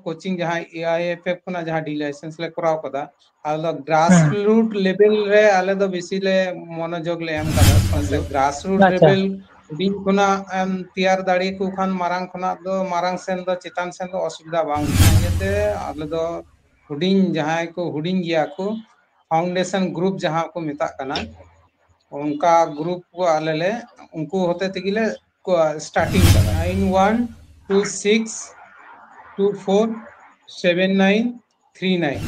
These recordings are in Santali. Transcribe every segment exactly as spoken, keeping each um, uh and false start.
ᱠᱳᱪᱤᱝ ᱡᱟᱦᱟᱸ ᱮ ᱟᱭ ᱮᱯᱷ ᱮᱯᱷ ᱠᱷᱚᱱᱟᱜ ᱡᱟᱦᱟᱸ ᱰᱤ ᱞᱟᱭᱥᱮᱱᱥ ᱞᱮ ᱠᱚᱨᱟᱣ ᱠᱟᱫᱟ, ᱟᱞᱮ ᱫᱚ ᱜᱨᱟᱥ ᱨᱩᱴ ᱞᱮᱵᱮᱞ ᱨᱮ ᱟᱞᱮ ᱫᱚ ᱵᱮᱥᱤ ᱞᱮ ᱢᱚᱱᱳᱡᱳᱜᱽ ᱞᱮ ᱮᱢ ᱠᱟᱫᱟ᱾ ᱢᱟᱥᱮ ᱜᱨᱟᱥ ᱨᱩᱴ ᱞᱮᱵᱮᱞ ᱦᱩᱰᱤᱧ ᱠᱷᱚᱱᱟᱜ ᱮᱢ ᱛᱮᱭᱟᱨ ᱫᱟᱲᱮᱭᱟᱠᱚ ᱠᱷᱟᱱ ᱢᱟᱨᱟᱝ ᱠᱷᱚᱱᱟᱜ ᱫᱚ ᱢᱟᱨᱟᱝ ᱥᱮᱱ ᱫᱚ ᱪᱮᱛᱟᱱ ᱥᱮᱱ ᱫᱚ ᱚᱥᱩᱵᱤᱫᱷᱟ ᱵᱟᱝ ᱦᱩᱭᱩᱜᱼᱟ᱾ ᱤᱭᱟᱹᱛᱮ ᱟᱞᱮ ᱫᱚ ᱦᱩᱰᱤᱧ ᱡᱟᱦᱟᱸᱭ ᱠᱚ ᱦᱩᱰᱤᱧ ᱜᱮᱭᱟ ᱠᱚ, ᱯᱷᱟᱣᱩᱱᱰᱮᱥᱚᱱ ᱜᱨᱩᱯ ᱡᱟᱦᱟᱸ ᱠᱚ ᱢᱮᱛᱟᱜ ᱠᱟᱱᱟ, ᱚᱱᱠᱟ ᱜᱨᱩᱯ ᱠᱚ ᱟᱞᱮ ᱞᱮ ᱩᱱᱠᱩ ᱦᱚᱛᱮ ᱛᱮᱜᱮ ᱞᱮ ᱥᱴᱟᱨᱴᱤᱝ ᱠᱟᱫᱟ᱾ Nine one two six two four seven nine three nine.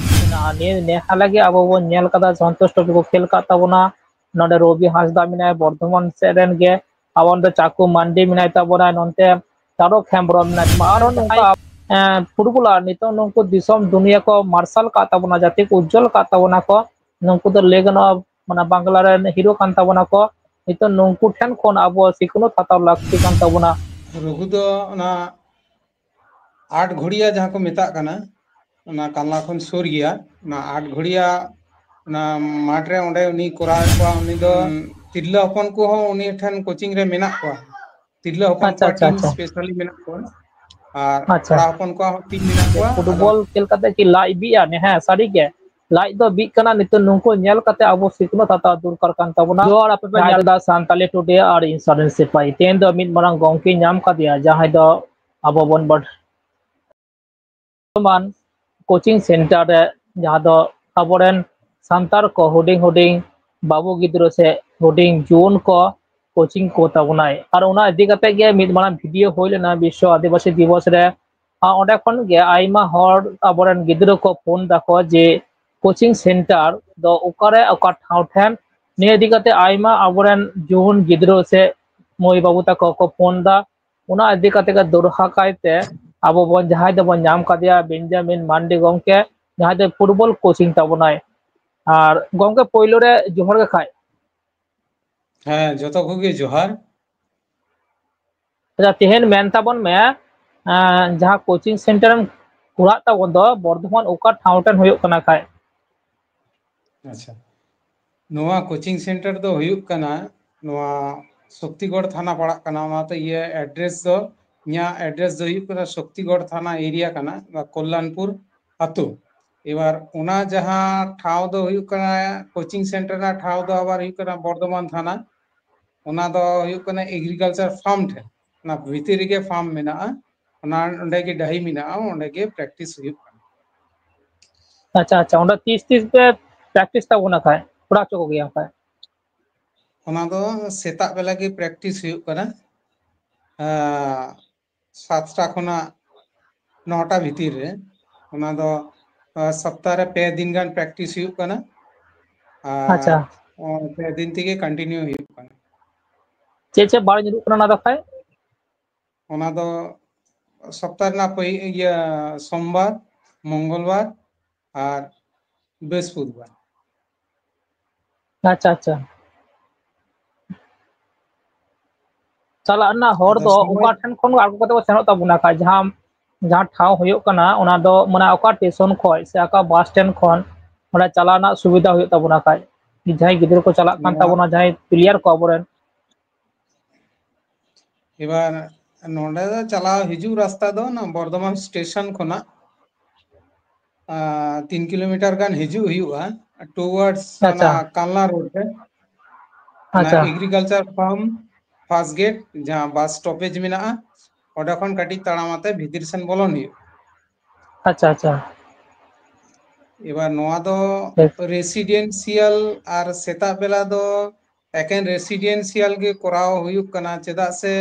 ᱱᱤᱭᱟᱹ ᱱᱮ ᱦᱟᱞᱮ ᱜᱮ ᱟᱵᱚ ᱵᱚᱱ ᱧᱮᱞ ᱠᱟᱫᱟ, ᱥᱚᱱᱛᱳᱥ ᱴᱨᱚᱯᱷᱤ ᱠᱚ ᱠᱷᱮᱞ ᱠᱟᱫ ᱛᱟᱵᱚᱱᱟ᱾ ᱱᱚᱰᱮ ᱨᱚᱵᱤ ᱦᱟᱸᱥᱫᱟ ᱢᱮᱱᱟᱭᱟ, ᱵᱚᱨᱫᱷᱚᱢᱟᱱ ᱥᱮᱫ ᱨᱮᱱ ᱜᱮ᱾ ᱟᱵᱚ ᱱᱚᱰᱮ ᱪᱟᱠᱩ ᱢᱟᱱᱰᱤ ᱢᱮᱱᱟᱭ ᱛᱟᱵᱚᱱᱟ, ᱱᱚᱱᱛᱮ ᱛᱟᱨᱚᱠ ᱦᱮᱢᱵᱨᱚᱢ ᱢᱮᱱᱟᱭ ᱛᱟᱵᱚᱱᱟ᱾ ᱟᱨᱚ ᱱᱚᱝᱠᱟ ᱯᱷᱩᱴᱵᱚᱞᱟᱨ ᱱᱤᱛᱚᱜ ᱱᱩᱠᱩ ᱫᱤᱥᱚᱢ ᱫᱩᱱᱤᱭᱟᱹ ᱠᱚ ᱢᱟᱨᱥᱟᱞ ᱠᱟᱫ ᱛᱟᱵᱚᱱᱟ, ᱡᱟᱛᱮ ᱠᱚ ᱩᱡᱽᱡᱚᱞ ᱠᱟᱫ ᱛᱟᱵᱚᱱᱟ ᱠᱚ, ᱱᱩᱠᱩ ᱫᱚ ᱞᱟᱹᱭ ᱜᱟᱱᱚᱜᱼᱟ ᱢᱟᱱᱮ ᱵᱟᱝᱞᱟ ᱨᱮᱱ ᱦᱤᱨᱳ ᱠᱟᱱ ᱛᱟᱵᱚᱱᱟ ᱠᱚ᱾ ᱱᱤᱛᱚᱜ ᱱᱩᱠᱩ ᱴᱷᱮᱱ ᱠᱷᱚᱱ ᱟᱵᱚ ᱥᱤᱠᱷᱱᱟᱹᱛ ᱦᱟᱛᱟᱣ ᱞᱟᱹᱠᱛᱤ ᱠᱟᱱ ᱛᱟᱵᱚᱱᱟ᱾ ᱨᱚᱜᱷᱩ ᱫᱚ ᱚᱱᱟ ᱟᱴ ᱜᱷᱚᱲᱤᱭᱟ ᱡᱟᱦᱟᱸ ᱠᱚ ᱢᱮᱛᱟᱜ ᱠᱟᱱᱟ, ᱚᱱᱟ ᱠᱟᱞᱱᱟ ᱠᱷᱚᱱ ᱥᱩᱨ ᱜᱮᱭᱟ, ᱚᱱᱟ ᱟᱴ ᱜᱷᱚᱲᱤᱭᱟ ᱚᱱᱟ ᱢᱟᱴᱷ ᱨᱮ ᱚᱸᱰᱮ ᱩᱱᱤ ᱠᱚᱨᱟᱣᱮᱫ ᱠᱚᱣᱟ᱾ ᱩᱱᱤ ᱫᱚ ᱛᱤᱨᱞᱟᱹ ᱦᱚᱯᱚᱱ ᱠᱚᱦᱚᱸ ᱩᱱᱤ ᱴᱷᱮᱱ ᱠᱳᱪᱤᱝ ᱨᱮ ᱢᱮᱱᱟᱜ ᱠᱚᱣᱟ᱾ ᱛᱤᱨᱞᱟᱹ ᱦᱚᱯᱚᱱ ᱟᱪᱪᱷᱟ, ᱠᱚᱣᱟᱜ ᱟᱪᱪᱷᱟ, ᱴᱤᱢ ᱟᱪᱪᱷᱟ᱾ ᱥᱯᱮᱥᱟᱞᱤ ᱢᱮᱱᱟᱜ ᱠᱚᱣᱟ ᱟᱨ ᱟᱪᱪᱷᱟ᱾ ᱠᱚᱲᱟ ᱦᱚᱯᱚᱱ ᱠᱚᱣᱟᱜ ᱦᱚᱸ ᱴᱤᱢ ᱢᱮᱱᱟᱜ ᱠᱚᱣᱟ᱾ ᱟᱫᱚ ᱯᱷᱩᱴᱵᱚᱞ ᱠᱷᱮᱞ ᱠᱟᱛᱮ ᱠᱤ ᱞᱟᱡ ᱵᱤᱜᱼᱟ? ᱦᱮᱸ, ᱥᱟᱹᱨᱤ ᱜᱮ ᱞᱟᱡ ᱫᱚ ᱵᱤᱜ ᱠᱟᱱᱟ᱾ ᱱᱤᱛᱚᱜ ᱱᱩᱠᱩ ᱧᱮᱞ ᱠᱟᱛᱮ ᱟᱵᱚ ᱥᱤᱠᱷᱱᱟᱹᱛ ᱦᱟᱛᱟᱣ ᱫᱚᱨᱠᱟᱨ ᱠᱟᱱ ᱛᱟᱵᱚᱱᱟ᱾ ᱡᱚᱦᱟᱨ, ᱟᱯᱮ ᱯᱮ ᱧᱮᱞ ᱮᱫᱟ ᱥᱟᱱᱛᱟᱞᱤ ᱴᱩᱰᱮ ᱟᱨ ᱤᱧ ᱥᱚᱨᱮᱱ ᱥᱤᱯᱟᱦᱤ᱾ ᱛᱮᱦᱮᱧ ᱫᱚ ᱢᱤᱫ ᱢᱟᱨᱟᱝ ᱜᱚᱢᱠᱮ ᱧᱟᱢ ᱠᱟᱫᱮᱭᱟ, ᱡᱟᱦᱟᱸᱭ ᱫᱚ ᱟᱵᱚ ᱵᱚᱱ ᱵᱟᱰ-, ᱵᱚᱨᱛᱚᱢᱟᱱ ᱠᱳᱪᱤᱝ ᱥᱮᱱᱴᱟᱨ ᱨᱮ, ᱡᱟᱦᱟᱸ ᱫᱚ ᱟᱵᱚᱨᱮᱱ ᱥᱟᱱᱛᱟᱲ ᱠᱚ ᱦᱩᱰᱤᱧ ᱦᱩᱰᱤᱧ ᱵᱟᱹᱵᱩ ᱜᱤᱫᱽᱨᱟᱹ ᱥᱮ ᱦᱩᱰᱤᱧ ᱡᱩᱣᱟᱹᱱ ᱠᱚ ᱠᱳᱪᱤᱝ ᱠᱚ ᱛᱟᱵᱚᱱᱟᱭ᱾ ᱟᱨ ᱚᱱᱟ ᱤᱫᱤ ᱠᱟᱛᱮ ᱜᱮ ᱢᱤᱫ ᱢᱟᱨᱟᱝ ᱵᱷᱤᱰᱤᱭᱳ ᱦᱩᱭ ᱞᱮᱱᱟ ᱵᱤᱥᱥᱚ ᱟᱹᱫᱤᱵᱟᱹᱥᱤ ᱫᱤᱵᱚᱥ ᱨᱮ᱾ ᱟᱨ ᱚᱸᱰᱮ ᱠᱷᱚᱱ ᱜᱮ ᱟᱭᱢᱟ ᱦᱚᱲ ᱟᱵᱚᱨᱮᱱ ᱜᱤᱫᱽᱨᱟᱹ ᱠᱚ ᱯᱷᱳᱱ ᱫᱟᱠᱚ ᱡᱮ ᱠᱳᱪᱤᱝ ᱥᱮᱱᱴᱟᱨ ᱫᱚ ᱚᱠᱟᱨᱮ, ᱚᱠᱟ ᱴᱷᱟᱶ ᱴᱷᱮᱱ᱾ ᱱᱤᱭᱟᱹ ᱤᱫᱤ ᱠᱟᱛᱮ ᱟᱭᱢᱟ ᱟᱵᱚᱨᱮᱱ ᱡᱩᱣᱟᱹᱱ ᱜᱤᱫᱽᱨᱟᱹ ᱥᱮ ᱢᱟᱹᱭ ᱵᱟᱹᱵᱩ ᱛᱟᱠᱚ ᱠᱚ ᱯᱷᱳᱱ ᱫᱟ᱾ ᱚᱱᱟ ᱤᱫᱤ ᱠᱟᱛᱮ ᱜᱮ ᱫᱚᱲᱦᱟ ᱠᱟᱭᱛᱮ ᱟᱵᱚ ᱵᱚᱱ ᱡᱟᱦᱟᱸᱭ ᱫᱚᱵᱚᱱ ᱧᱟᱢ ᱠᱟᱫᱮᱭᱟ ᱵᱮᱧᱡᱟᱢᱤᱱ ᱢᱟᱱᱰᱤ ᱜᱚᱢᱠᱮ, ᱡᱟᱦᱟᱸᱭ ᱫᱚ ᱯᱷᱩᱴᱵᱚᱞ ᱠᱳᱪᱤᱝ ᱛᱟᱵᱚᱱᱟᱭ᱾ ᱟᱨ ᱜᱚᱢᱠᱮ, ᱯᱳᱭᱞᱳ ᱨᱮ ᱡᱚᱦᱟᱨ ᱜᱮ ᱠᱷᱟᱡ᱾ ᱦᱮᱸ, ᱡᱚᱛᱚ ᱠᱚᱜᱮ ᱡᱚᱦᱟᱨ᱾ ᱟᱪᱪᱷᱟ, ᱛᱮᱦᱮᱧ ᱢᱮᱱ ᱛᱟᱵᱚᱱ ᱢᱮ, ᱮᱸ, ᱡᱟᱦᱟᱸ ᱠᱳᱪᱤᱝ ᱥᱮᱱᱴᱟᱨ ᱮᱢ ᱠᱚᱨᱟᱣ ᱛᱟᱵᱚᱱ ᱫᱚ, ᱵᱚᱨᱫᱷᱚᱢᱟᱱ ᱚᱠᱟ ᱴᱷᱟᱶ ᱴᱷᱮᱱ ᱦᱩᱭᱩᱜ ᱠᱟᱱᱟ ᱠᱷᱟᱡ? ᱟᱪᱪᱷᱟ, ᱱᱚᱣᱟ ᱠᱳᱪᱤᱝ ᱥᱮᱱᱴᱟᱨ ᱫᱚ ᱦᱩᱭᱩᱜ ᱠᱟᱱᱟ, ᱱᱚᱣᱟ ᱥᱚᱠᱛᱤᱜᱚᱲ ᱛᱷᱟᱱᱟ ᱯᱟᱲᱟᱜ ᱠᱟᱱᱟ, ᱚᱱᱟᱛᱮ ᱤᱭᱟᱹ ᱮᱰᱨᱮᱥ ᱫᱚ ᱤᱧᱟᱹᱜ ᱮᱰᱨᱮᱥ ᱫᱚ ᱦᱩᱭᱩᱜ ᱠᱟᱱᱟ ᱥᱚᱠᱛᱤᱜᱚᱲ ᱛᱷᱟᱱᱟ ᱮᱨᱤᱭᱟ ᱠᱟᱱᱟ, ᱠᱚᱞᱞᱟᱱᱯᱩᱨ ᱟᱹᱛᱩ᱾ ᱮᱵᱟᱨ ᱚᱱᱟ ᱡᱟᱦᱟᱸ ᱴᱷᱟᱶ ᱫᱚ ᱦᱩᱭᱩᱜ ᱠᱟᱱᱟ, ᱠᱳᱪᱤᱝ ᱥᱮᱱᱴᱟᱨ ᱨᱮᱱᱟᱜ ᱴᱷᱟᱶ ᱫᱚ ᱟᱵᱟᱨ ᱦᱩᱭᱩᱜ ᱠᱟᱱᱟ ᱵᱚᱨᱫᱷᱚᱢᱟᱱ ᱛᱷᱟᱱᱟ᱾ ᱚᱱᱟ ᱫᱚ ᱦᱩᱭᱩᱜ ᱠᱟᱱᱟ ᱮᱜᱽᱨᱤᱠᱟᱞᱪᱟᱨ ᱯᱷᱟᱨᱢ ᱴᱷᱮᱱ, ᱚᱱᱟ ᱵᱷᱤᱛᱤᱨ ᱨᱮᱜᱮ ᱯᱷᱟᱨᱢ ᱢᱮᱱᱟᱜᱼᱟ᱾ ᱚᱱᱟ ᱚᱸᱰᱮ ᱜᱮ ᱰᱟᱹᱦᱤ ᱢᱮᱱᱟᱜᱼᱟ, ᱚᱸᱰᱮ ᱜᱮ ᱯᱨᱮᱠᱴᱤᱥ ᱦᱩᱭᱩᱜ ᱠᱟᱱᱟ᱾ ᱟᱪᱪᱷᱟ ᱟᱪᱪᱷᱟ, ᱚᱸᱰᱮ ᱛᱤᱥ ᱛᱤᱥ ᱯᱮ ᱯᱨᱮᱠᱴᱤᱥ ᱛᱟᱵᱚᱱᱟ ᱠᱷᱟᱡ, ᱠᱚᱨᱟᱣ ᱦᱚᱪᱚ ᱠᱚᱜᱮᱭᱟ ᱠᱷᱟᱡ? ᱚᱱᱟ ᱫᱚ ᱥᱮᱛᱟᱜ ᱵᱮᱞᱟ ᱜᱮ ᱯᱨᱮᱠᱴᱤᱥ ᱦᱩᱭᱩᱜ ᱠᱟᱱᱟ᱾ ᱟᱸ, ᱥᱟᱛᱴᱟ ᱠᱷᱚᱱᱟᱜ ᱱᱚᱴᱟ ᱵᱷᱤᱛᱤᱨ ᱨᱮ᱾ ᱚᱱᱟ ᱫᱚ, ᱟᱸ, ᱥᱚᱯᱛᱟᱦᱚ ᱨᱮ ᱯᱮ ᱫᱤᱱ ᱜᱟᱱ ᱯᱨᱮᱠᱴᱤᱥ ᱦᱩᱭᱩᱜ ᱠᱟᱱᱟ᱾ ᱟᱨ ᱟᱪᱪᱷᱟ᱾ ᱚ, ᱯᱮ ᱫᱤᱱ ᱛᱮᱜᱮ ᱠᱚᱱᱴᱤᱱᱤᱭᱩ ᱦᱩᱭᱩᱜ ᱠᱟᱱᱟ᱾ ᱪᱮᱫ ᱪᱮᱫ ᱵᱟᱨ ᱧᱩᱨᱩᱜ ᱠᱟᱱᱟ ᱚᱱᱟ ᱫᱚ ᱠᱷᱟᱡ? ᱚᱱᱟ ᱫᱚ ᱥᱚᱯᱛᱟᱦᱚ ᱨᱮᱱᱟᱜ ᱯᱟᱹᱭ-, ᱤᱭᱟᱹ, ᱥᱳᱢᱵᱟᱨ, ᱢᱚᱝᱜᱚᱞᱵᱟᱨ ᱟᱨ ᱵᱨᱤᱦᱚᱥᱯᱚᱛᱤᱵᱟᱨ᱾ ᱟᱪᱪᱷᱟ ᱟᱪᱪᱷᱟ᱾ ᱪᱟᱞᱟᱜ ᱨᱮᱱᱟᱜ ᱦᱚᱨ ᱟᱫᱚ ᱫᱚ ᱥᱚᱢᱚᱭ ᱚᱠᱟ ᱴᱷᱮᱱ ᱠᱷᱚᱱ ᱟᱬᱜᱚ ᱠᱟᱛᱮ ᱠᱚ ᱥᱮᱱᱚᱜ ᱛᱟᱵᱚᱱᱟ ᱠᱷᱟᱡ, ᱡᱟᱦᱟᱸ, ᱡᱟᱦᱟᱸ ᱴᱷᱟᱶ ᱦᱩᱭᱩᱜ ᱠᱟᱱᱟ, ᱚᱱᱟ ᱫᱚ ᱢᱟᱱᱮ ᱚᱠᱟ ᱥᱴᱮᱥᱚᱱ ᱠᱷᱚᱱ ᱥᱮ ᱚᱠᱟ ᱵᱟᱥ ᱥᱴᱮᱱᱰ ᱠᱷᱚᱱ ᱚᱸᱰᱮ ᱪᱟᱞᱟᱣ ᱨᱮᱱᱟᱜ ᱥᱩᱵᱤᱫᱷᱟ ᱦᱩᱭᱩᱜ ᱛᱟᱵᱚᱱᱟ ᱠᱷᱟᱡ, ᱡᱟᱦᱟᱸᱭ ᱜᱤᱫᱽᱨᱟᱹ ᱠᱚ ᱪᱟᱞᱟᱜ ᱠᱟᱱ ᱱᱚᱣᱟ ᱛᱟᱵᱚᱱᱟ, ᱡᱟᱦᱟᱸᱭ ᱯᱞᱮᱭᱟᱨ ᱠᱚ ᱟᱵᱚᱨᱮᱱ? ᱮᱵᱟᱨ ᱱᱚᱰᱮ ᱫᱚ ᱪᱟᱞᱟᱣ ᱦᱤᱡᱩᱜ ᱨᱟᱥᱛᱟ ᱫᱚ ᱚᱱᱟ ᱵᱚᱨᱫᱷᱚᱢᱟᱱ ᱥᱴᱮᱥᱚᱱ ᱠᱷᱚᱱᱟᱜ, ᱟᱸ, ᱛᱤᱱ ᱠᱤᱞᱳᱢᱤᱴᱟᱨ ᱜᱟᱱ ᱦᱤᱡᱩᱜ ᱦᱩᱭᱩᱜᱼᱟ, ᱴᱩᱣᱟᱨᱰᱥ ᱚᱱᱟ ᱟᱪᱪᱷᱟ᱾ ᱠᱟᱞᱱᱟ ᱨᱳᱰ ᱨᱮ᱾ ᱚᱱᱟ ᱟᱪᱪᱷᱟ᱾ ᱮᱜᱽᱨᱤᱠᱟᱞᱪᱟᱨ ᱯᱷᱟᱨᱢ ᱯᱷᱟᱨᱥᱴ ᱜᱮᱴ, ᱡᱟᱦᱟᱸ ᱵᱟᱥ ᱥᱴᱚᱯᱮᱡᱽ ᱢᱮᱱᱟᱜᱼᱟ, ᱚᱸᱰᱮ ᱠᱷᱚᱱ ᱠᱟᱹᱴᱤᱡ ᱛᱟᱲᱟᱢ ᱟᱛᱮ ᱵᱷᱤᱛᱤᱨ ᱥᱮᱱ ᱵᱚᱞᱚᱱ ᱦᱩᱭᱩᱜᱼᱟ᱾ ᱟᱪᱪᱷᱟ ᱟᱪᱪᱷᱟ᱾ ᱮᱵᱟᱨ ᱱᱚᱣᱟ ᱫᱚ ᱴᱷᱤᱠ᱾ ᱨᱮᱥᱤᱰᱮᱱᱥᱤᱭᱟᱞ ᱟᱨ ᱥᱮᱛᱟᱜ ᱵᱮᱞᱟ ᱫᱚ ᱮᱠᱮᱱ ᱨᱮᱥᱤᱰᱮᱱᱥᱤᱭᱟᱞ ᱜᱮ ᱠᱚᱨᱟᱣ ᱦᱩᱭᱩᱜ ᱠᱟᱱᱟ, ᱪᱮᱫᱟᱜ ᱥᱮ